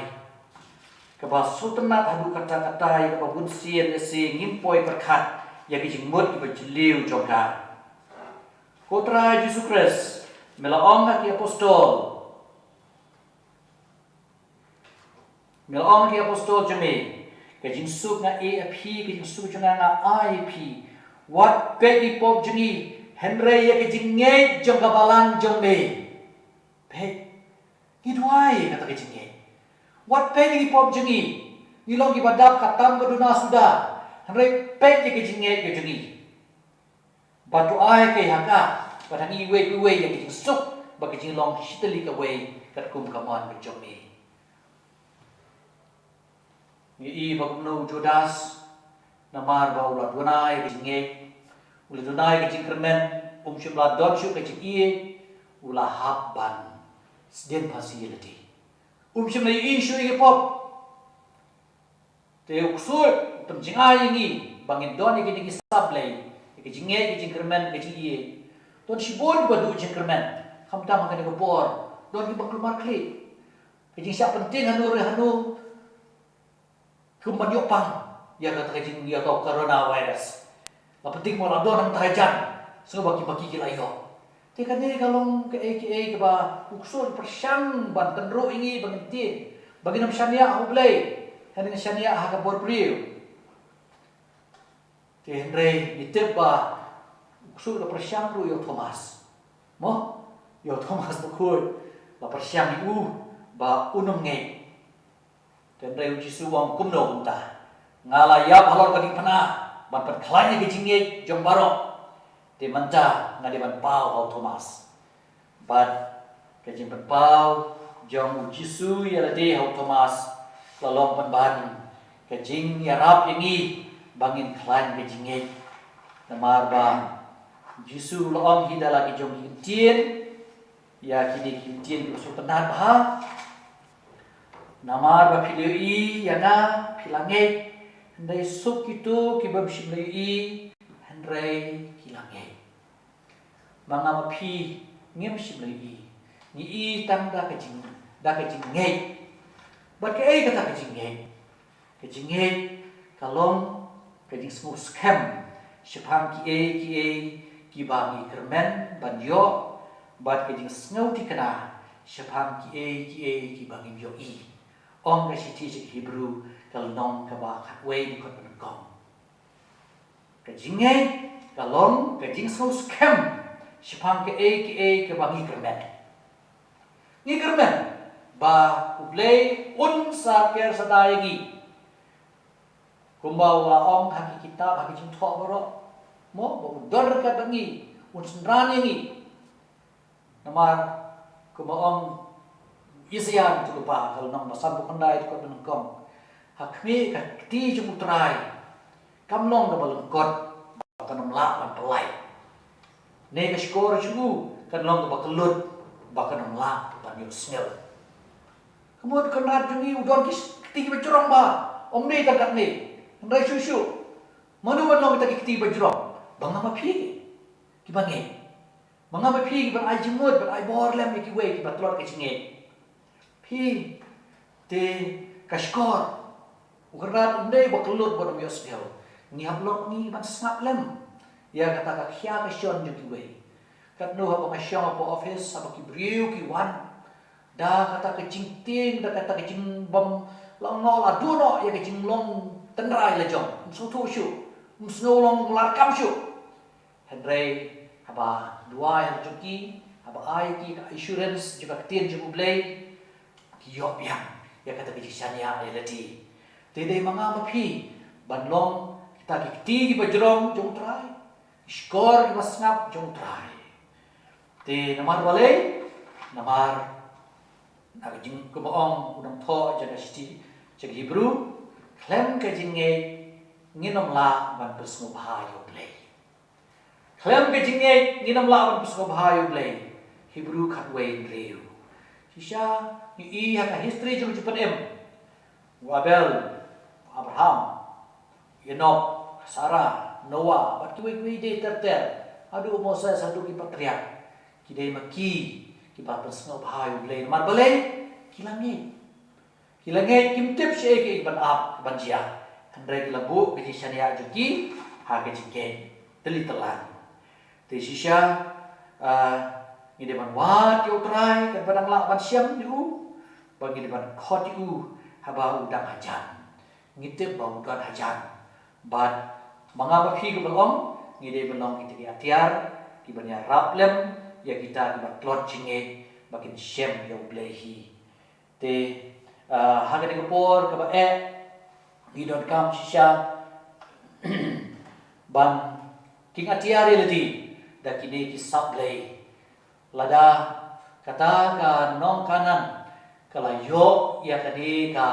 kaba sngewtynnat haduh katta katta, ïa kaba bunsien lehse ngim poi pyrkhat ïa ka jingmut kaba jylliew jong ka. Ko Trai Jisu Khrist, me la ong ha ki apostol, me la ong ha ki apostol jong me, ka jingsuk nga ai ïa phi, ka jingsuk jong nga nga ai ïa phi. Wat peit ïa ki pop jong ngi, hynrei ïa ka jingngeit jong ka balang jong me. Peit, ngi duwai ïa kata ka jingngeit. Wat peit ïa ki pop jong ngi, ngi long kiba dap ka tam ka duna suda, hynrei peit ïa ka jingngeit ka jong ngi. Ba to ai ka ïa ka, ba dang iwei pa iwei ïa ka jingsuk, ba ka jinglong shitylli kawei katkum ka mon ka jong me. Ngi i ba kumno u Judas, namar ba u la duna ïa ka jingngeit, u la duna ïa ka jingkyrmen, um shym la don shuh ka jingïeit, u la hap ban sdien phasi ïa lade. Um shym la ïohi shuh ïa ki pop. Te u ksuid u pynjngai ïa ngi ba ngin don ïa kine ki sap Blei, ïa ka jingngeit, ka jingkyrmen, ka jingïeit. Don shibun kiba duh jingkyrmen, khamtam ha kane ka por, don kiba kulmar khlieh. Ka jingshah pyntieng hano re hano, kum ban ïoh pang ïa kata ka jing, ïa ka coronavirus. La pyntieng mo la don hangta hajan, sngewbha ki baki ki la ïoh. Te kane ka long kaei kaei kaba u ksuid u pyrshang ban kynruh ïa ngi ba ngin tieng, ba ngin ym shaniah ha U Blei, hynrei ngin shaniah ha ka bor briew. Te hynrei ngi tip ba u ksuid u la pyrshang ruh ïa u Thomas. Mo? Ïa u Thomas bakhuid, la pyrshang ïa u ba un ym ngeit. Te hynrei u Jisu u ong kumno kumta. Nga la ïap halor ka diengphna ban pynkhlaiñ ïa ka jingngeit jong baroh. Te mynta nga dei ban paw ha u Thomas. Bad ka jingpynpaw jong u Jisu ïa lade ha u Thomas, ka la long pynban ka jingïarap ïa ngi ba ngin khlaiñ ka jingngeit. Namar ba u Jisu u la ong hi da la ki jong ki ktien, Ïa kine ki ktien ki sngewtynnad bha. Namar ba phi la ïohi ïa nga, phi la ngeit. Hynrei suk kito ki bym shym la ïohi, hynrei ki la ngeit. Ma nga ma phi ngim shym la ïohi. Ngi ïohi tang da ka jing, da ka jingngeit. Bad kaei kata ka jingngeit? Ka jingngeit ka long ka jingsngewskhem shaphang kiei kiei kiba ngi kyrmen ban ïoh, bad ka jingsngewthikna shaphang kiei kiei kiba ngim ïohi. Ong ka shithi sha ki Hebru, ka lynnong kaba khatwei, dkhot ba nyngkong. Ka jingngeit ka long ka jingsngewskhem shaphang kiei kiei kiba ngi kyrmen. Ngi kyrmen ba U Blei un sa ker sa da ïa ngi. Kumba u la ong ha ki kitab, ha ki jingthoh baroh, mo, ba u don ryngkat bad ngi, un synran ïa ngi. Namar kumba ong Isaïah, ngi tip ba ka lynnong ba sanphew khyndai, dkhot ba nyngkong. Ha khmih ka kti jong U Trai kam long kaba lyngkot, ba kan ym lah ban pynlait. Ne ka shkor jong u kan long kaba kyllut, ba kan ym lah ban ïohsngew. Ka mut ka Kynrad jong ngi u don ki kti kiba jrong bha, ym dei tang katne. Hynrei shuh shuh, mano ban long kita ki kti ba jrong? Ba nga ma phi kiba ngeit. Ma nga ma phi kiban ai jingmut, ban ai bor lem ïa kiwei kiba tlot ka jingngeit. Phi, te ka shkor, u Kynrad, ym dei ba kyllut bad ym ïohsngew. Ngi hap long ngi ban sngap lem ïa kata ka khia ka shon jong kiwei. Katno haba nga shong hapoh office, haba ki briew ki wan da kata ka jingtieng, da kata ka jingbym lah noh, lah duh noh ïa ka jinglong tynrai la jong. Ym sngewthuh shuh, ym sngew long la rakam shuh. Hynrei haba duwai ha la jong ki, haba ai ki ka assurance jong ka ktien jong U Blei, ki ïoh biang ïa kata ka jingshaniah ïa lade. Te dei ma nga ma phi ban long kita ki kti kiba jrong jong U Trai, ki shkor kiba sngap jong U Trai. Te namar balei? Namar na ka jing, kumba ong u nongthoh jong ka shithi sha ki Hebru, khlem ka jingngeit ngin ym lah ban pynsngewbha ïa U Blei. Khlem ka jingngeit ngin ym lah ban pynsngewbha ïa U Blei. Hebru khatwei, hynriew. Shisha ngi ïohi ha ka history jong ka jingpynim, u Abel, u Abraham, Enok, Sarah, Noah, bad kiwei kiwei de ter ter, haduh u Moses, haduh ki patriarch, ki dei ma ki kiba pynsngewbha ïa U Blei. Namar balei? Ki la ngeit. Ki la ngeit, kim tip shaei kaei ban ap, ban jia. Hynrei ki la buh ka jingshaniah jong ki ha ka jingngeit. Te lei te lang. Te shisha, ah, ngi dei ban wad ïa U Trai katba dang lah ban shem ïa u, bad ngi dei ban khot ïa u haba u dang hajan. Ngi tip ba u don hajan. Bad ma nga ma phi, kumba long, ngi dei ban long kita ki atiar kiban ïarap lem ïa kita kiba tlot jingngeit ba kin shem ïa U Blei hi. Te, ah, ha kane ka por kaba eh, ngi donkam shisha ban king atiar ïa lade da kine ki sap Blei. Lada kata ka nong Kanaan ka la ïoh ïa kane ka,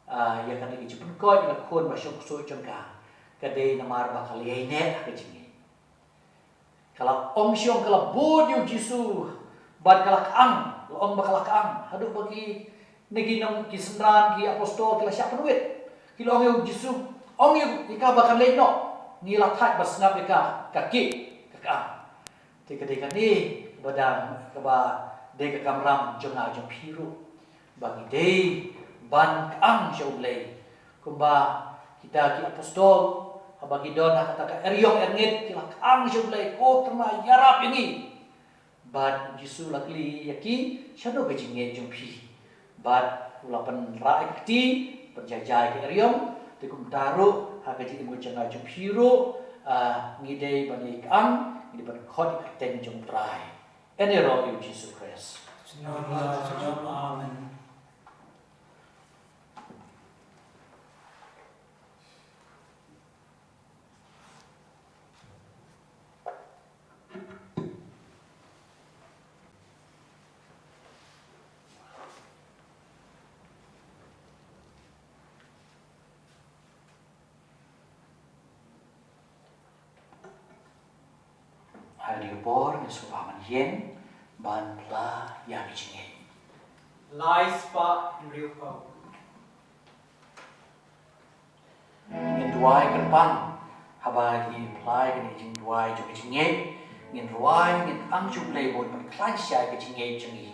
ah, ïa kane ka jingpynkhuid ïa ka khun ba shongkhuslai jong ka, ka dei namar ba ka la ïaineh ha ka jingngeit. Ka la ong shong, ka la bud ïa u Jisu, bad ka la kang, la ong ba ka la kang. Haduh ba ki, ne ki nong, ki synran, ki apostol, ki la shah pynwit. Ki la ong ïa u Jisu, ong ïa ka ba kan leit noh. Ngi la thait ba sngap ïa ka, ka kit, ka kang. Te ka dei kane, ba dang, kaba dei ka kamram jong nga jong phi ruh. Ba ngi dei ban kang sha U Blei. Kumba kita ki apostol, haba ki don ha kata ka eriong erngit, ki la kang sha U Blei, ko Trai, ïarap ïa ngi. Bad u Jisu la kylli ïa ki, shano ka jingngeit jong phi? Bad u la pynrah ïa ki kti, pynjai jai ka eriong, te kumta ruh, ha ka jingim ka jong nga jong phi ruh, ah, ngi dei ban ïai kang, ngi dei ban khot ïa ka kyrteng jong U Trai. Ïaroh ïa u Jisu Khrist. Amen. Ha kane ka por ngin sngewbha ban ïeng ban phla ïa ki jingngeit. Lai spah hynriewphew. Ngin duwai kyrpang haba ngi phla ïa kane ka jingduwai jong ka jingngeit. Ngin duwai, ngin khang sha U Blei ban pynkhlaiñ sha ka jingngeit jong ngi.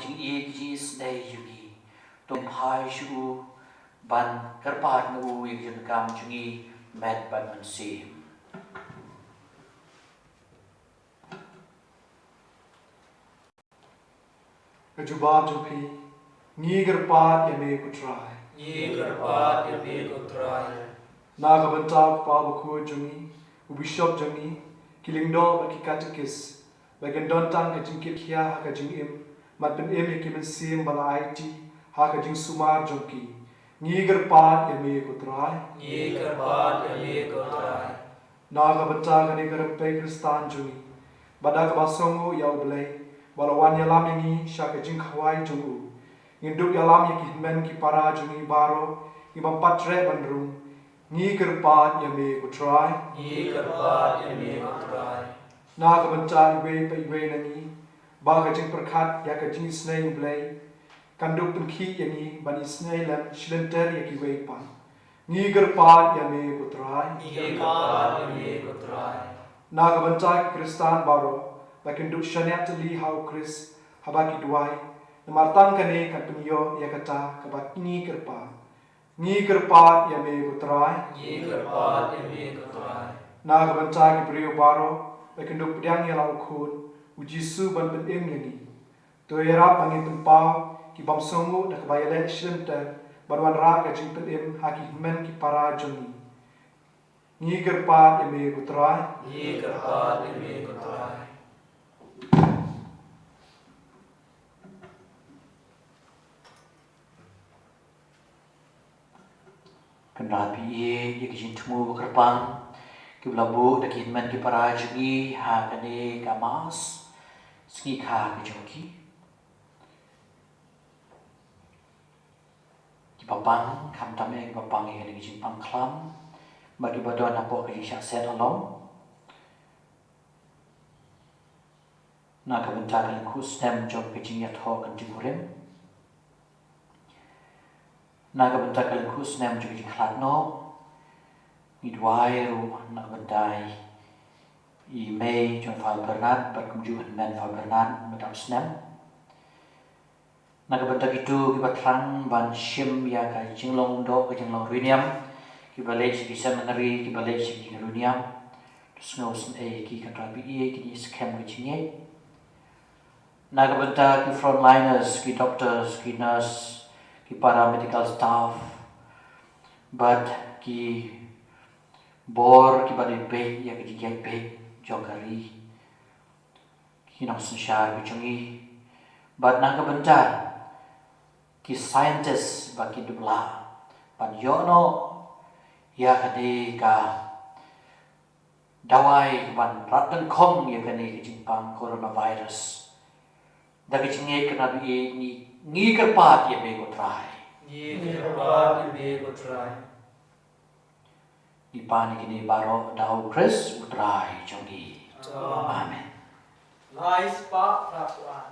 jingïeit, ki jingisynei jong ngi. To ngin phai sha u ban kyrpad na u ïa ka jingdonkam jong ngi met bad mynsiem. Ka jubab jong phi. Ngi kyrpad ïa me ko Trai. Ngi kyrpad ïa me ko Trai. Na ka bynta u Kpa Bakhuid jong ngi, u Bishop jong ngi, ki lyngdoh bad ki katekis, ba kin don tang ka jingkitkhia ha ka jingim, bad pynim ïa ki mynsiem ba la aiti ha ka jingsumar jong ki. Ngi kyrpad ïa me ko Trai. Ngi kyrpad ïa me ko Trai. Na ka bynta kane ka rympei Khristan jong ngi, ba da kaba sngewnguh ïa U Blei, ba la wan ïalam ïa ngi sha ka jingkhawai jong u, ngin dup ïalam ïa ki hynmen ki para jong ngi baroh, ngi bym pat treh ban rung. Ngi kyrpad ïa me ko Trai. Ngi kyrpad ïa me ko Trai. Na ka bynta iwei pa iwei na ngi, ba ka jingpyrkhat ïa ka jingisynei U Blei kan dup pynkhih ïa ngi ban isynei lem shilynter ïa kiwei pat. Ngi kyrpad ïa me ko Trai. Ngi kyrpad ïa me ko Trai. Na ka bynta ki Khristan baroh, ba kin dup shaniah tylli ha U Khrist haba ki duwai, namar tang kane kan pynïoh ïa kata kaba ngi kyrpad. Ngi kyrpad ïa me ko Trai. Ngi kyrpad ïa me ko Trai. Na ka bynta ki briew baroh, ba kin dup pdiang ïa la u Khun, U Jisu ban pynim ïa ngi. To ïarap ba ngin pynpaw ki bym sngewnguh da kaba ïaleh shilynter, ban wanrah ka jingpynim ha ki hynmen ki para jong ngi. Ngi kyrpad ïa me ko Trai. Ngi kyrpad ïa me ko Trai. Kynrad phi ïa ki jingthmu ba kyrpang kiba la buh da ki hynmen ki para jong ngi ha kane ka Mass, sngi kha ka jong ki. Kiba pang, khamtam eh kiba pang ïa kane ka jingpang khlam, bad kiba don hapoh ka jingshah set along. Na ka bynta ka lyngkhuh snem jong ka jingïathoh ka jingkurim. Na ka bynta ka lyngkhuh snem jong ka jingkhlad noh. Ngi duwai ruh na ka bynta i mei jong Father Bernard, bad kumjuh hynmen Father Bernard, ba dap snem. Na ka bynta kito kiba thrang ban shim ïa ka jinglong umdoh, ka jinglong riewniam, kiba leit sha ki seminary, kiba leit sha ki riewniam, to sngewsynei ïa ki, Kynrad phi ïa kine skhem ka jingngeit. Na ka bynta ki frontliners, ki doctors, ki nurse, ki paramedical staff, bad ki bor kiba dei beit ïa ka jingïaid beit jong ka ri, ki nongsynshar ki jong ngi, bad na ka bynta ki scientist ba kin dup lah ban ïoh noh ïa kane ka dawai ban rat dyngkhong ïa kane ka jingpang coronavirus. Da ka jingngeit, Kynrad phi ïa ngi, ngi kyrpad ïa me ko Trai. Ngi kyrpad ïa me ko Trai. Ngi pan ïa kine baroh da U Khrist U Trai jong ngi. Amen. Amen. Lai spah phra phew ar.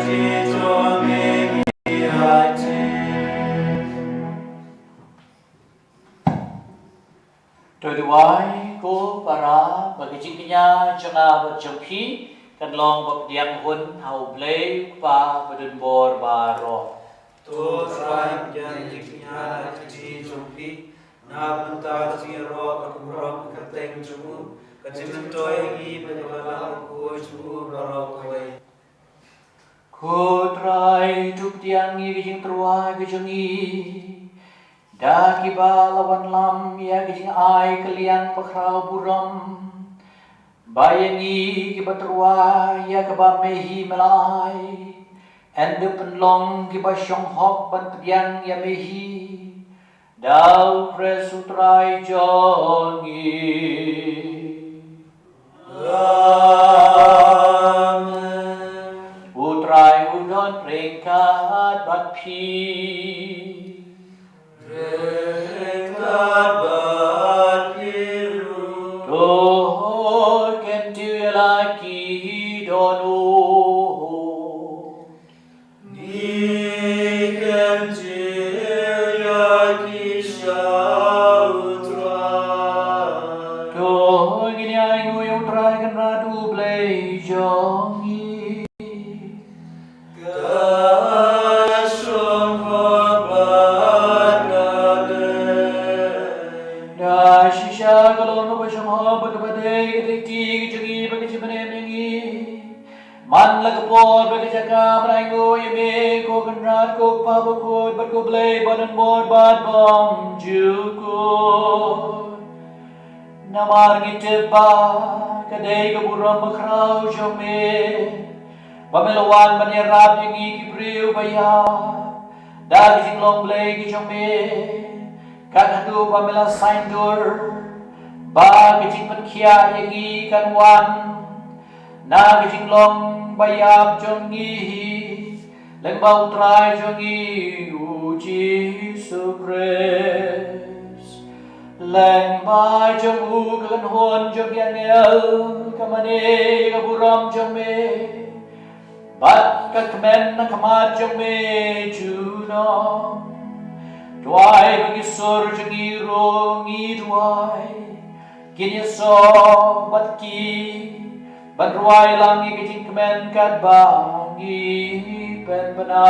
To duwai ko para ba ka jingkñia jong nga bad jong phi kan long ba pdiang hun ha U Blei U Kpa ba don bor baroh. To Trai, pdiang jingkñia ha ka kti jong phi na bynta ka jingïaroh ka burom ka kyrteng jong u, ka jingmyntoi ïa ngi bad ïa ka balang bakhuid jong u baroh kawei. Ko Trai, to pdiang ïa ka jingtyrwa ka jong ngi da kiba la wanlam ïa ka jingai kylliang bakhraw burom, ba ïa ngi kiba tyrwa ïa kaba me hi me la ai, yn da pynlong kiba shong hok ban pdiang ïa me hi da U Khrist U Trai jong ngi. Amen. U Trai u don ryngkat bad phi. Ryngkat bad phi ruh. To kyntiew ïa la ki dohnud. Ngi kyntiew ïa ki sha U Trai. To ngin ïa ainguh ïa U Trai Kynrad U Blei jong ngi. Ka shong hok bad ka dei. Da shisha ka long kaba shong hok bad kaba dei ka dei ka kti ka jong ngi bad ka jingpynim ïa ngi. Man la ka por bad ka jaka ban ainguh ïa me ko Kynrad ko Kpa bakhuid bad ko Blei ba don bor bad bymjukut. Namar ngi tip ba ka dei ka burom bakhraw jong me ba me la wan ban ïarap ïa ngi ki briew ba ïap da ka jinglong Blei ka jong me, kat haduh ba me la saiñdur ba ka jingpynkhiah ïa ngi kan wan na ka jinglong ba ïap jong ngi hi, lyngba U Trai jong ngi U Jisu Khrist. Lyngba jong u ka kynhun jong ki angel ka mane ïa ka burom jong me, bad ka kmen na khmat jong me junom. Duwai ba ki sur jong ngi ruh ngi duwai kin ïasoh bad ki ban rwai lang ïa ka jingkmen katba ngi pynbna.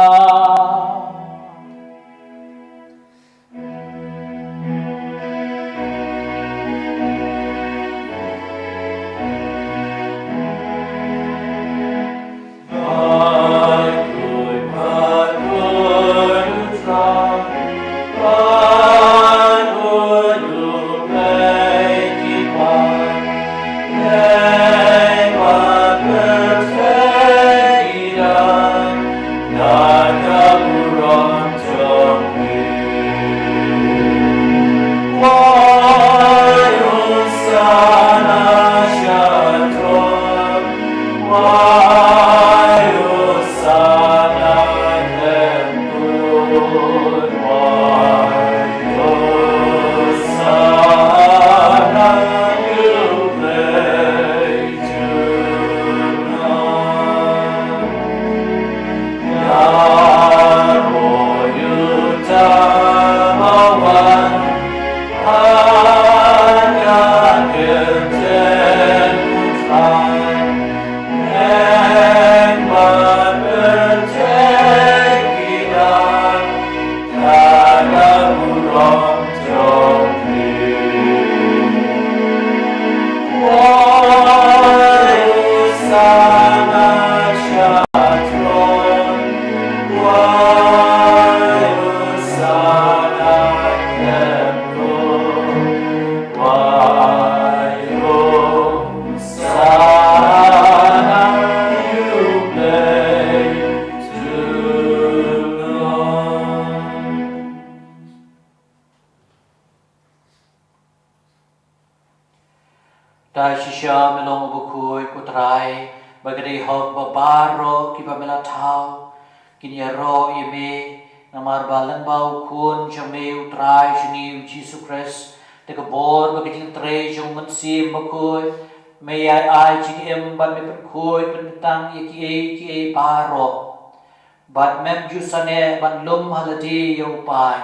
Ta shisha me long u bakhuid ko Trai, ba ka dei hok ba baroh kiba me la thaw kin ïaroh ïa me, namar ba lyngba u Khun jong me u Trai jong ngi u Jisu Khrist, da ka bor bad ka jingtrei jong u Mynsiem Bakhuid, me ïa ai jingim ban me pynkhuid pynbtang ïa kiei kiei baroh. Bad mem ju sangeh ban lum ha lade ïa u paid,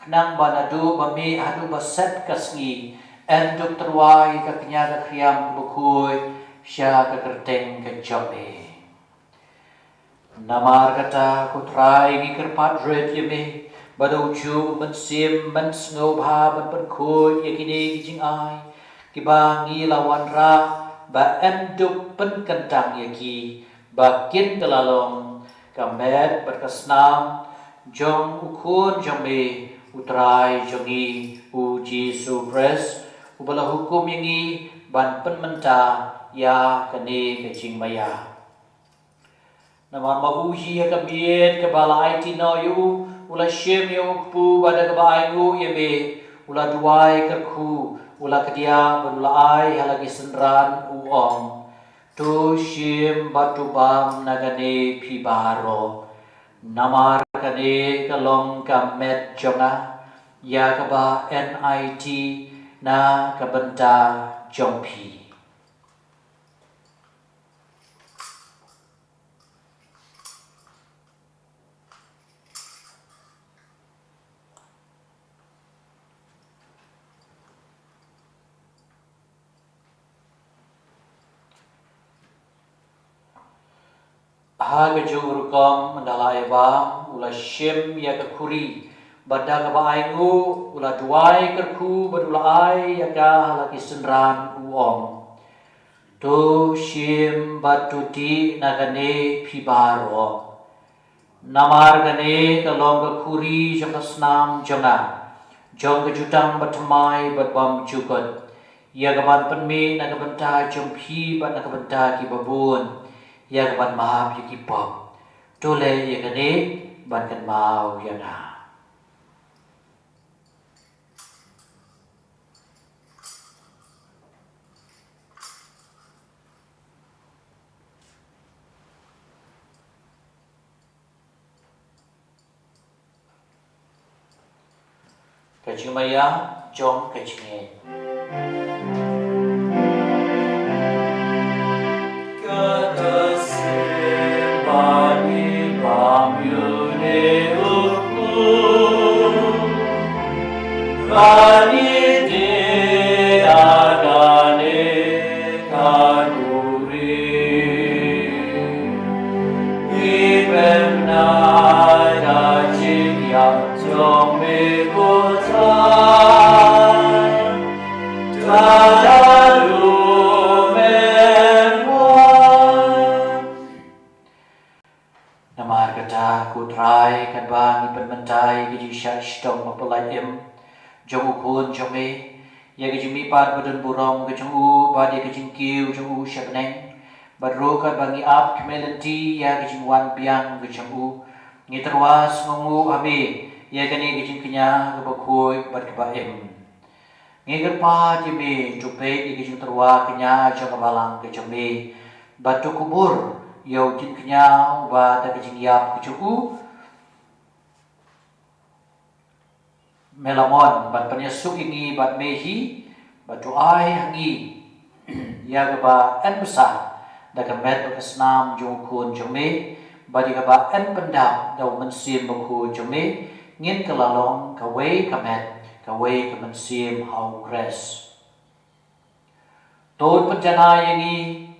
khnang ba naduh ba mih haduh ba set ka sngi, yn dup tyrwa ïa ka kñia ka khriam kaba khuid sha ka kyrteng ka jong me. Namar kata, ko Trai, ngi kyrpad rit ïa me ba da u juh u Mynsiem men sngewbha ban pynkhuid ïa kine ki jingai kiba ngi la wanrah, ba yn dup pynkyntang ïa ki ba kin kylla long ka met bad ka snam jong u Khun jong me, u Trai jong ngi, u Jisu Khrist, uba la hukum ïa ngi ban pynmynta ïa kane ka jingmaïa. Namar ma u hi ha ka miet kaba la aiti noh ïa u, u la shim ïa u kpu, bad da kaba ainguh ïa me, u la duwai kyrkhu, u la kdiah bad u la ai ha la ki synran, u ong: To shim bad to bam na kane phi baroh. Namar kane ka long ka met jong nga, ïa kaba yn aiti na ka bynta jong phi. Ha kajuh ka rukom, ynda la ai bam, u la shim ïa ka khuri, bad da kaba ainguh, u la duwai kyrkhu bad u la ai ïa ka ha la ki synran, u ong: To shim bad to dih na kane phi baroh. Namar kane ka long ka khuri jong ka snam jong nga, jong ka jutang bathymmai bad bymjukut, ïa kaban pynmih na ka bynta jong phi bad na ka bynta kiba bun, ïa kaban map ïa ki pop. To leh ïa kane ban kynmaw ïa nga. Ka jingmaïa jong ka jingngeit. Ka ta se ba ni bam ïa une u khun, ba ni dih ïa kane ka khuri. Ngi pynbna ïa ka jingïap jong me ko Trai, ta da lum em wan. Namar kata ko Trai, katba ngi pynmynta ïa ka jingshah shitom bapylait im jong u Khun jong me, ïa ka jingmihpat badonburom ka jong u, bad ïa ka jingkiew jong u sha bneng, bad ruh katba ngi ap khmih lynti ïa ka jingwan biang ka jong u, ngi tyrwa sngewnguh ha me ïa kane ka jingkñia kaba khuid bad kaba im. Ngi kyrpad ïa me to peit ïa ka jingtyrwa kñia jong ka balang ka jong me, bad to kubur ïa u jingkñia uba da ka jingïap ka jong u me la mon ban pynïasuk ïa ngi bad me hi, bad to ai ha ngi ïa kaba yn bsa da ka met bad ka snam jong u Khun jong me, bad ïa kaba yn pyndap da u Mynsiem Bakhuid jong me, ngin kylla long kawei ka met, kawei ka mynsiem ha u Khrist. To pynjanai ïa ngi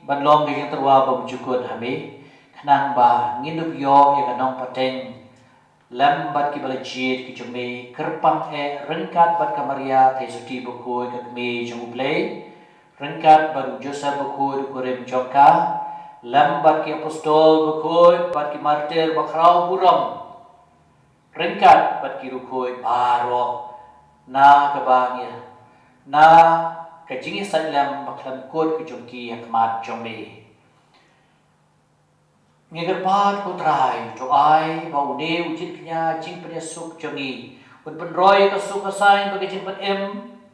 ban long ka jingtyrwa bymjukut ha me, khnang ba ngin dup ïoh ïa ka nongpateng lem bad kiba la jied ki jong me, kyrpang eh ryngkat bad ka Maria Theisotti Bakhuid ka Kmie jong U Blei, ryngkat bad u Joseph Bakhuid u kurim jong ka, lem bad ki apostol bakhuid bad ki martir bakhraw burom, ryngkat bad ki riewkhuid baroh, na kaba ngi, na ka jingïasaid lem bakhlem kut ka jong ki ha khmat jong me. Ngi kyrpad ko Trai, to ai ba une u jingkñia jingpynïasuk jong ngi un pynroi ka suk ka saiñ bad ka jingpynim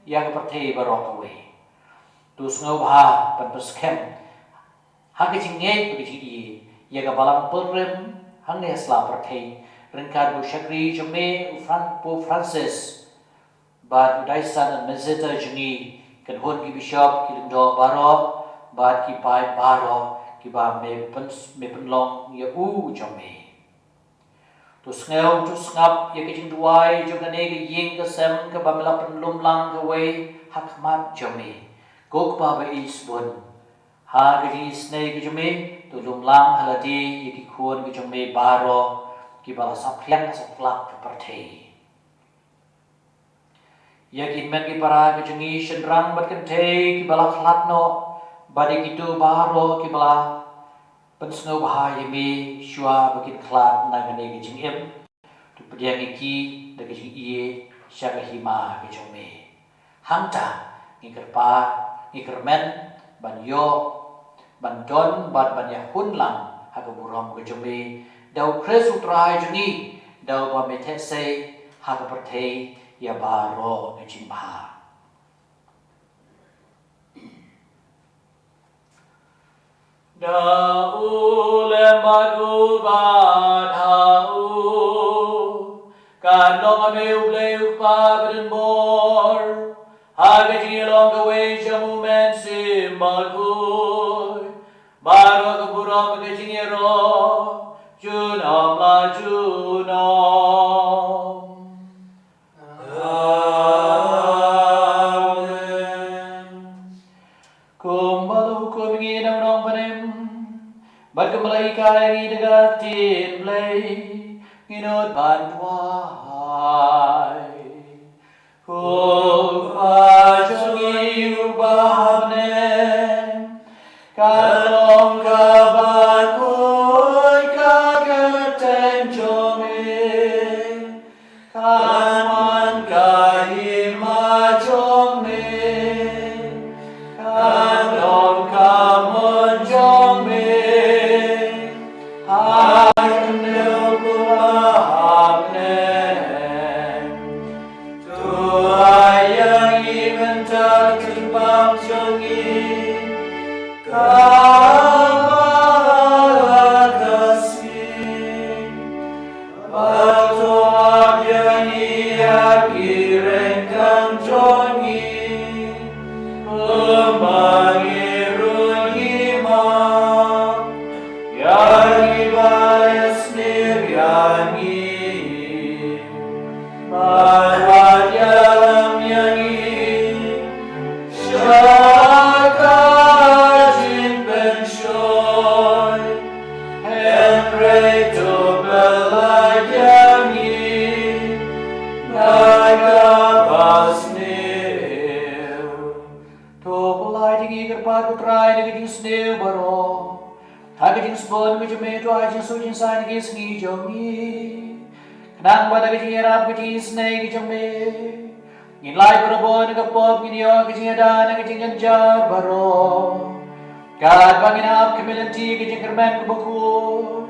ïa ka pyrthei baroh kawei. To sngewbha ban pynskhem ha ka jingngeit bad ka jingïeit ïa ka balang pilgrim hangne ha sla pyrthei, ryngkat bad u shakri jong me u Fran-, Pope Francis, bad u diocesan administrator jong ngi, kynhun ki bishop, ki lyngdoh baroh, bad ki paid baroh kiba me pyn-, me pynlong ïa u jong me. To sngew, to sngap ïa ka jingduwai jong kane ka ïing ka sem kaba me la pynlum lang kawei ha khmat jong me. Ko Kpa ba ïeit sbun, ha ka jingisynei ka jong me, to lum lang ha lade ïa ki khun ka jong me baroh kiba la saphriang saphriang ka pyrthei. Ïa ki hynmen ki para ka jong ngi shynrang bad kynthei kiba la khlad noh, bad ïa kito baroh kiba la pynsngewbha ïa me shuwa ba kin khlad na kane ka jingim. To pdiang ïa ki da ka jingïeit sha ka hima ka jong me. Hangta ngi kyrpad, ngi kyrmen ban ïoh, ban don bad ban ïahun lang ha ka burom ka jong me, da U Khrist U Trai jong ngi, da uba me theh sei ha ka pyrthei ïa baroh ka jingbha. Da u lem bad u bad ha u, kan long ha me U Blei U Kpa badonbor, ha ka jingïalong kawei jong U Mynsiem Bakhuid, baroh ka burom ka jingïaroh junom la junom. Amen. Kumba la hukum ngi na u nongpynim, bad kumba la hikai ngi da ka ktien Blei, ngin nud ban duwai. Ko Kpa jong ngi uba ha bneng, ka long kaba khuid ka kyrteng jong me. Kan wan ka hima jong me, kan long ka mon jong me, ha kane kumba ha bneng. To ai ïa ngi mynta ka jingbam jong ngi, kaba ha ka sngi. Bad to ap ïa ngi ïa ki ryngkang jong ngi, kumba ngi ruh ngi map ïa kiba ïasniew ïa ngi. Bad wat ïalam ïa ngi sha ka jingpynshoi, hynrei to pyllait ïa ngi na kaba sniew. To pyllait ïa ngi, kyrpad ko Trai, na ka jingsniew baroh. Ha ka jingsbun ka jong me, to ai jingsuk jingsaiñ ki sngi jong ngi. Khnang ba da ka jingïarap ka jingisynei ka jong me, ngin lait barabor na ka pop, ngin ïoh ka jingïada na ka jingjynjar baroh. Katba ngin ap khmih lynti ka jingkyrmen kaba khuid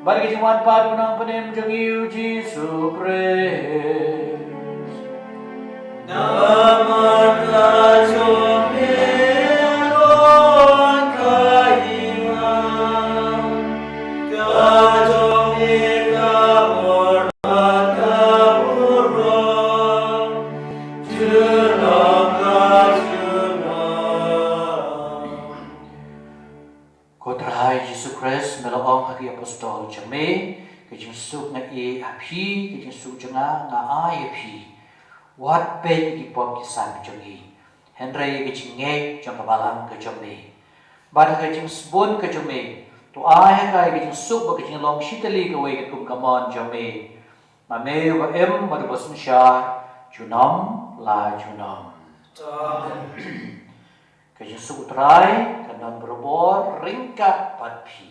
bad ka jingwan pat u Nongpynim jong ngi U Jisu Khrist. Namar ka jong me ka long ka hima, ka jong me ka bor bad ka burom, junom la junom. Ko Trai Jisu Khrist, me la ong ha ki apostol jong me, ka jingsuk nga ai ha phi, ka jingsuk jong nga nga ai ha phi. Wat peit ïa ki pop ki san jong ngi, hynrei ïa ka jingngeit jong ka balang ka jong me. Bad ha ka jingsbun ka jong me, to ai ha ka ïa ka jingsuk bad ka jinglong shitylli kawei kat kum ka mon jong me. Ma me uba im bad uba synshar junom la junom. Amen. Ka jingsuk U Trai kan don barabor ryngkat bad phi.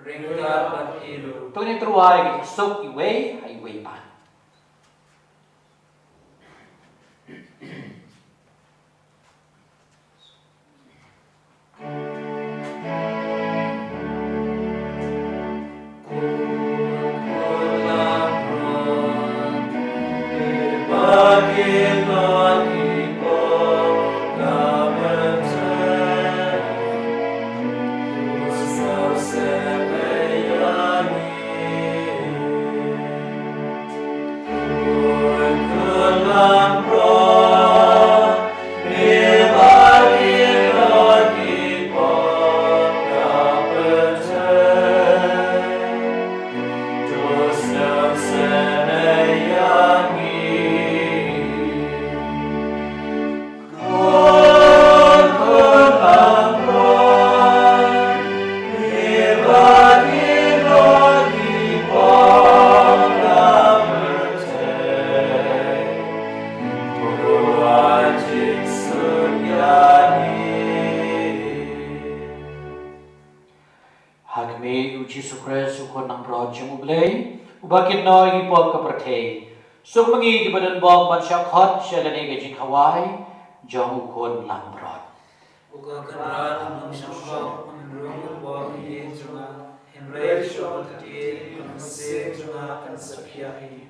Ryngkat bad phi ruh. To ngin ïatreilang ïa ka jingsuk iwei ha iwei pat. Uba kynnoh ïa ki pop ka pyrthei. Suk ma ngi kiba don bok ban shah khot sha kane ka jingkhawai jong u khun langbrot. U Kynrad un shong bok, un rung bok ïa ngi jong nga, hynrei shuwa ban ktieh, ka mynsiem jong nga kan sa phiah hi.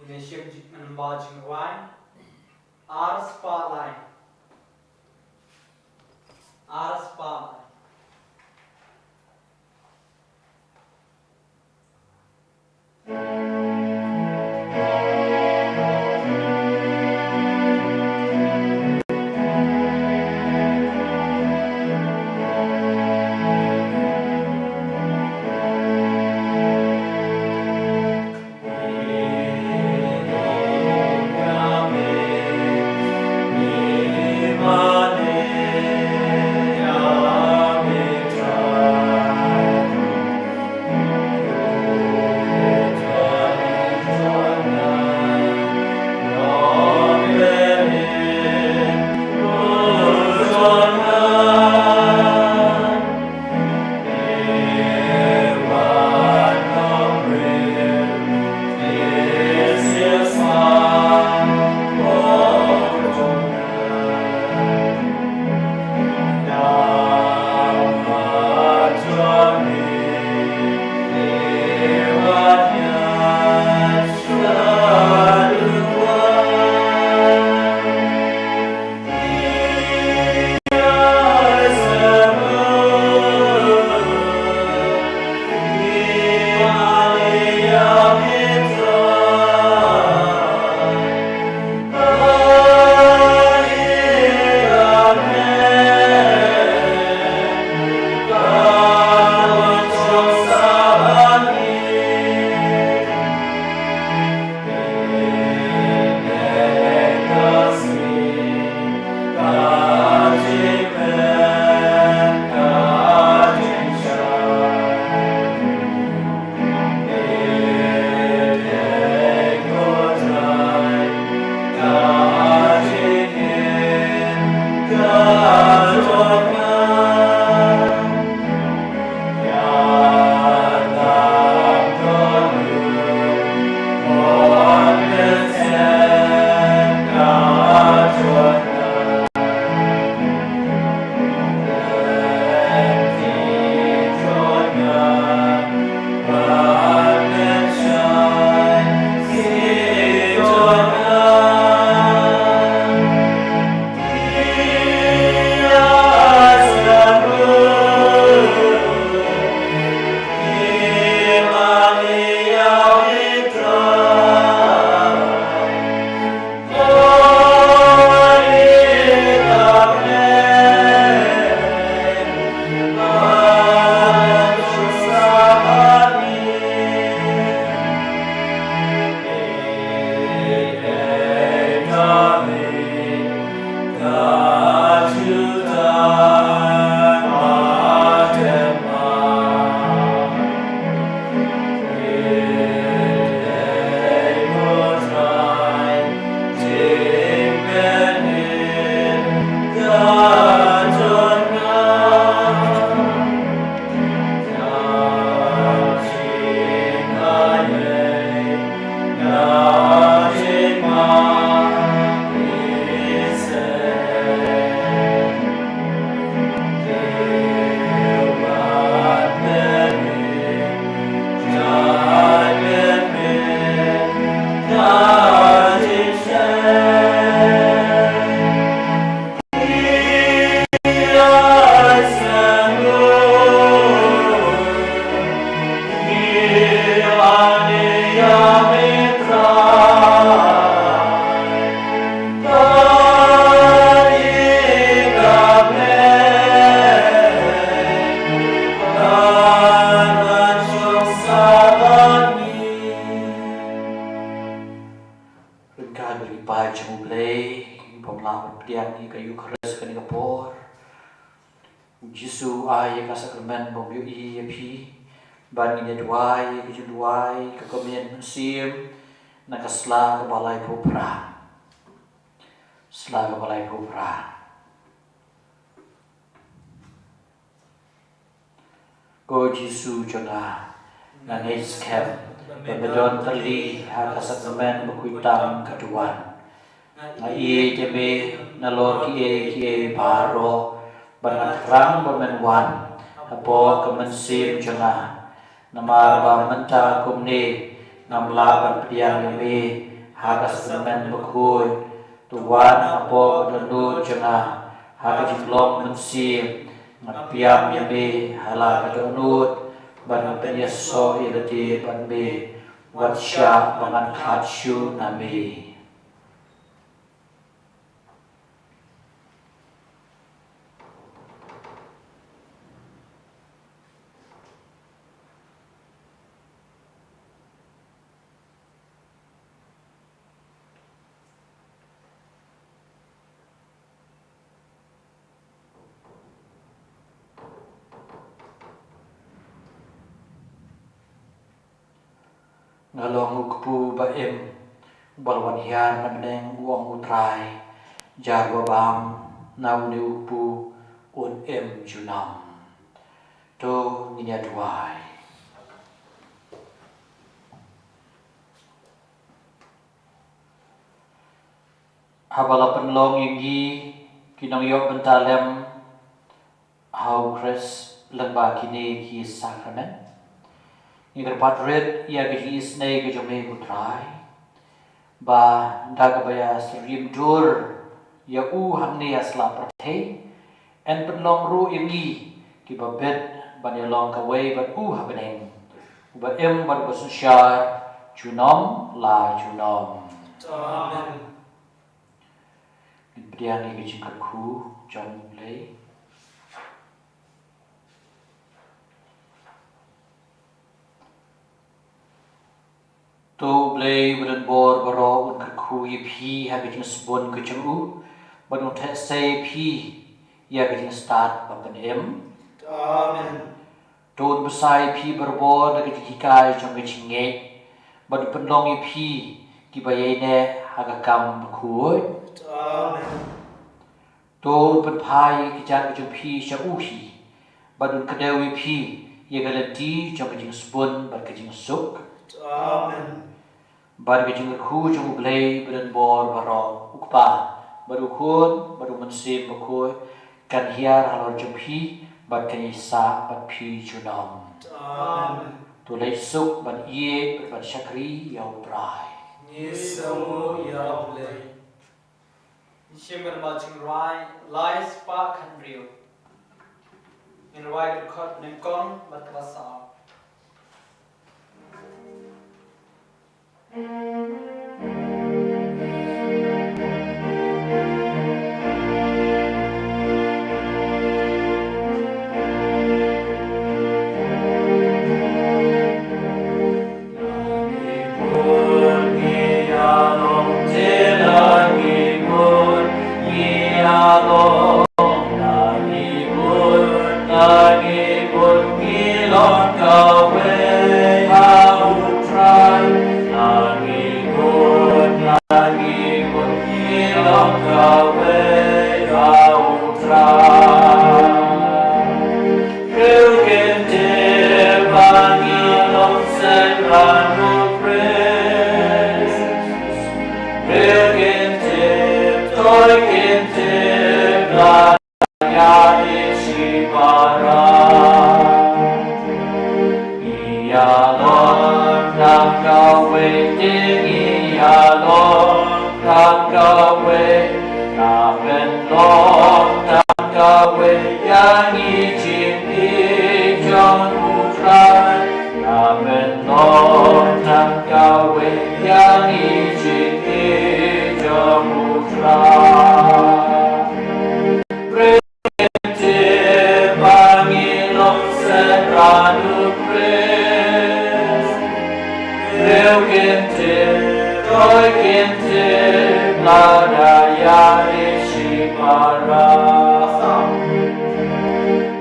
Ngin ïa shim ji-, nambar jingrwai ar spah lai. Ar spah lai. Khrist ha kane ka por. U Jisu u ai ïa ka sakramen ba u ïohi ïa phi. Bad ngin ïa duwai ïa ka jingduwai ka Komunion Mynsiem na ka sla kaba laiphew phra. Sla kaba laiphew phra. Ko Jisu jong nga, nga ngeit skhem ba me don tylli ha ka sakramen bakhuid tam ka duwan. Nga ïeit ïa me nalor kiei kiei baroh, bad nga thrang ba men wan hapoh ka mynsiem jong nga. Namar ba mynta kumne ngam lah ban pdiang ïa me ha ka sakramen bakhuid. To wan hapoh ka dohnud jong nga ha ka jinglong mynsiem. Nga pdiang ïa me ha la ka dohnud bad nga pynïasoh ïa lade bad me, wat shah ba ngan khlad shuh na me. Nga long u kpu ba im, uba la wan hiar na bneng, u ong u Trai. Jar ba bam na une u kpu un im junom. To ngin ïa duwai. Haba la pynlong ïa ngi ki nongïoh bynta lem ha u Khrist lyngba kine ki sakramen, ngi kyrpad rit ïa ka jingisynei ka jong me ko Trai, ba da kaba ïa syriem dur ïa u hangne ha sla pyrthei, yn pynlong ruh ïa ngi kiba bit ban ïalong kawei bad u ha bneng, uba im bad uba synshar junom la junom. Amen. Ngin pdiang ïa ka jingkyrkhu jong U Blei. To U Blei ba don bor baroh un kyrkhu ïa phi ha ka jingsbun ka jong u, bad un theh sei ïa phi ïa ka jingstad ba pynim. Amen. To un bsa ïa phi barabor da ka jinghikai jong ka jingngeit, bad un pynlong ïa phi kiba ïaineh ha ka kam bakhuid. Amen. To un pynphai ïa ka jingkyrkhu jong phi sha u hi, bad un kdew ïa phi ïa ka lynti jong ka jingsbun bad ka jingsuk. Amen. Bad ka jingkyrkhu jong U Blei ba don bor baroh, U Kpa, bad U Khun, bad U Mynsiem Bakhuid, kan hiar halor jong phi bad kan ïaisah bad phi junom. Amen. To leit suk ban ïeit bad ban shakri ïa U Trai. Ngi sngewbha ïa U Blei. Ngin shim ïa ka jingrwai lai spah khathynriew. Ngin rwai ka dkhot nyngkong bad kaba saw.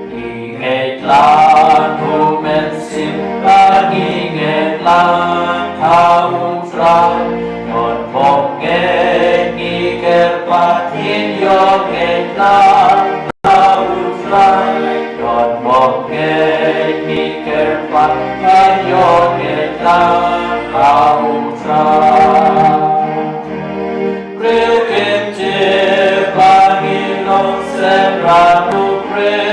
Ngi ngeit lang U Mynsiem, ba ngi ngeit lang ha U Trai. Don bok ngeit ngi kyrpad, ngin ïoh ngeit lang ha U Trai. Don bok ngeit ngi kyrpad, ngin ïoh ngeit lang ha U Trai. Briew kim tip ba ngi long synran U Khrist.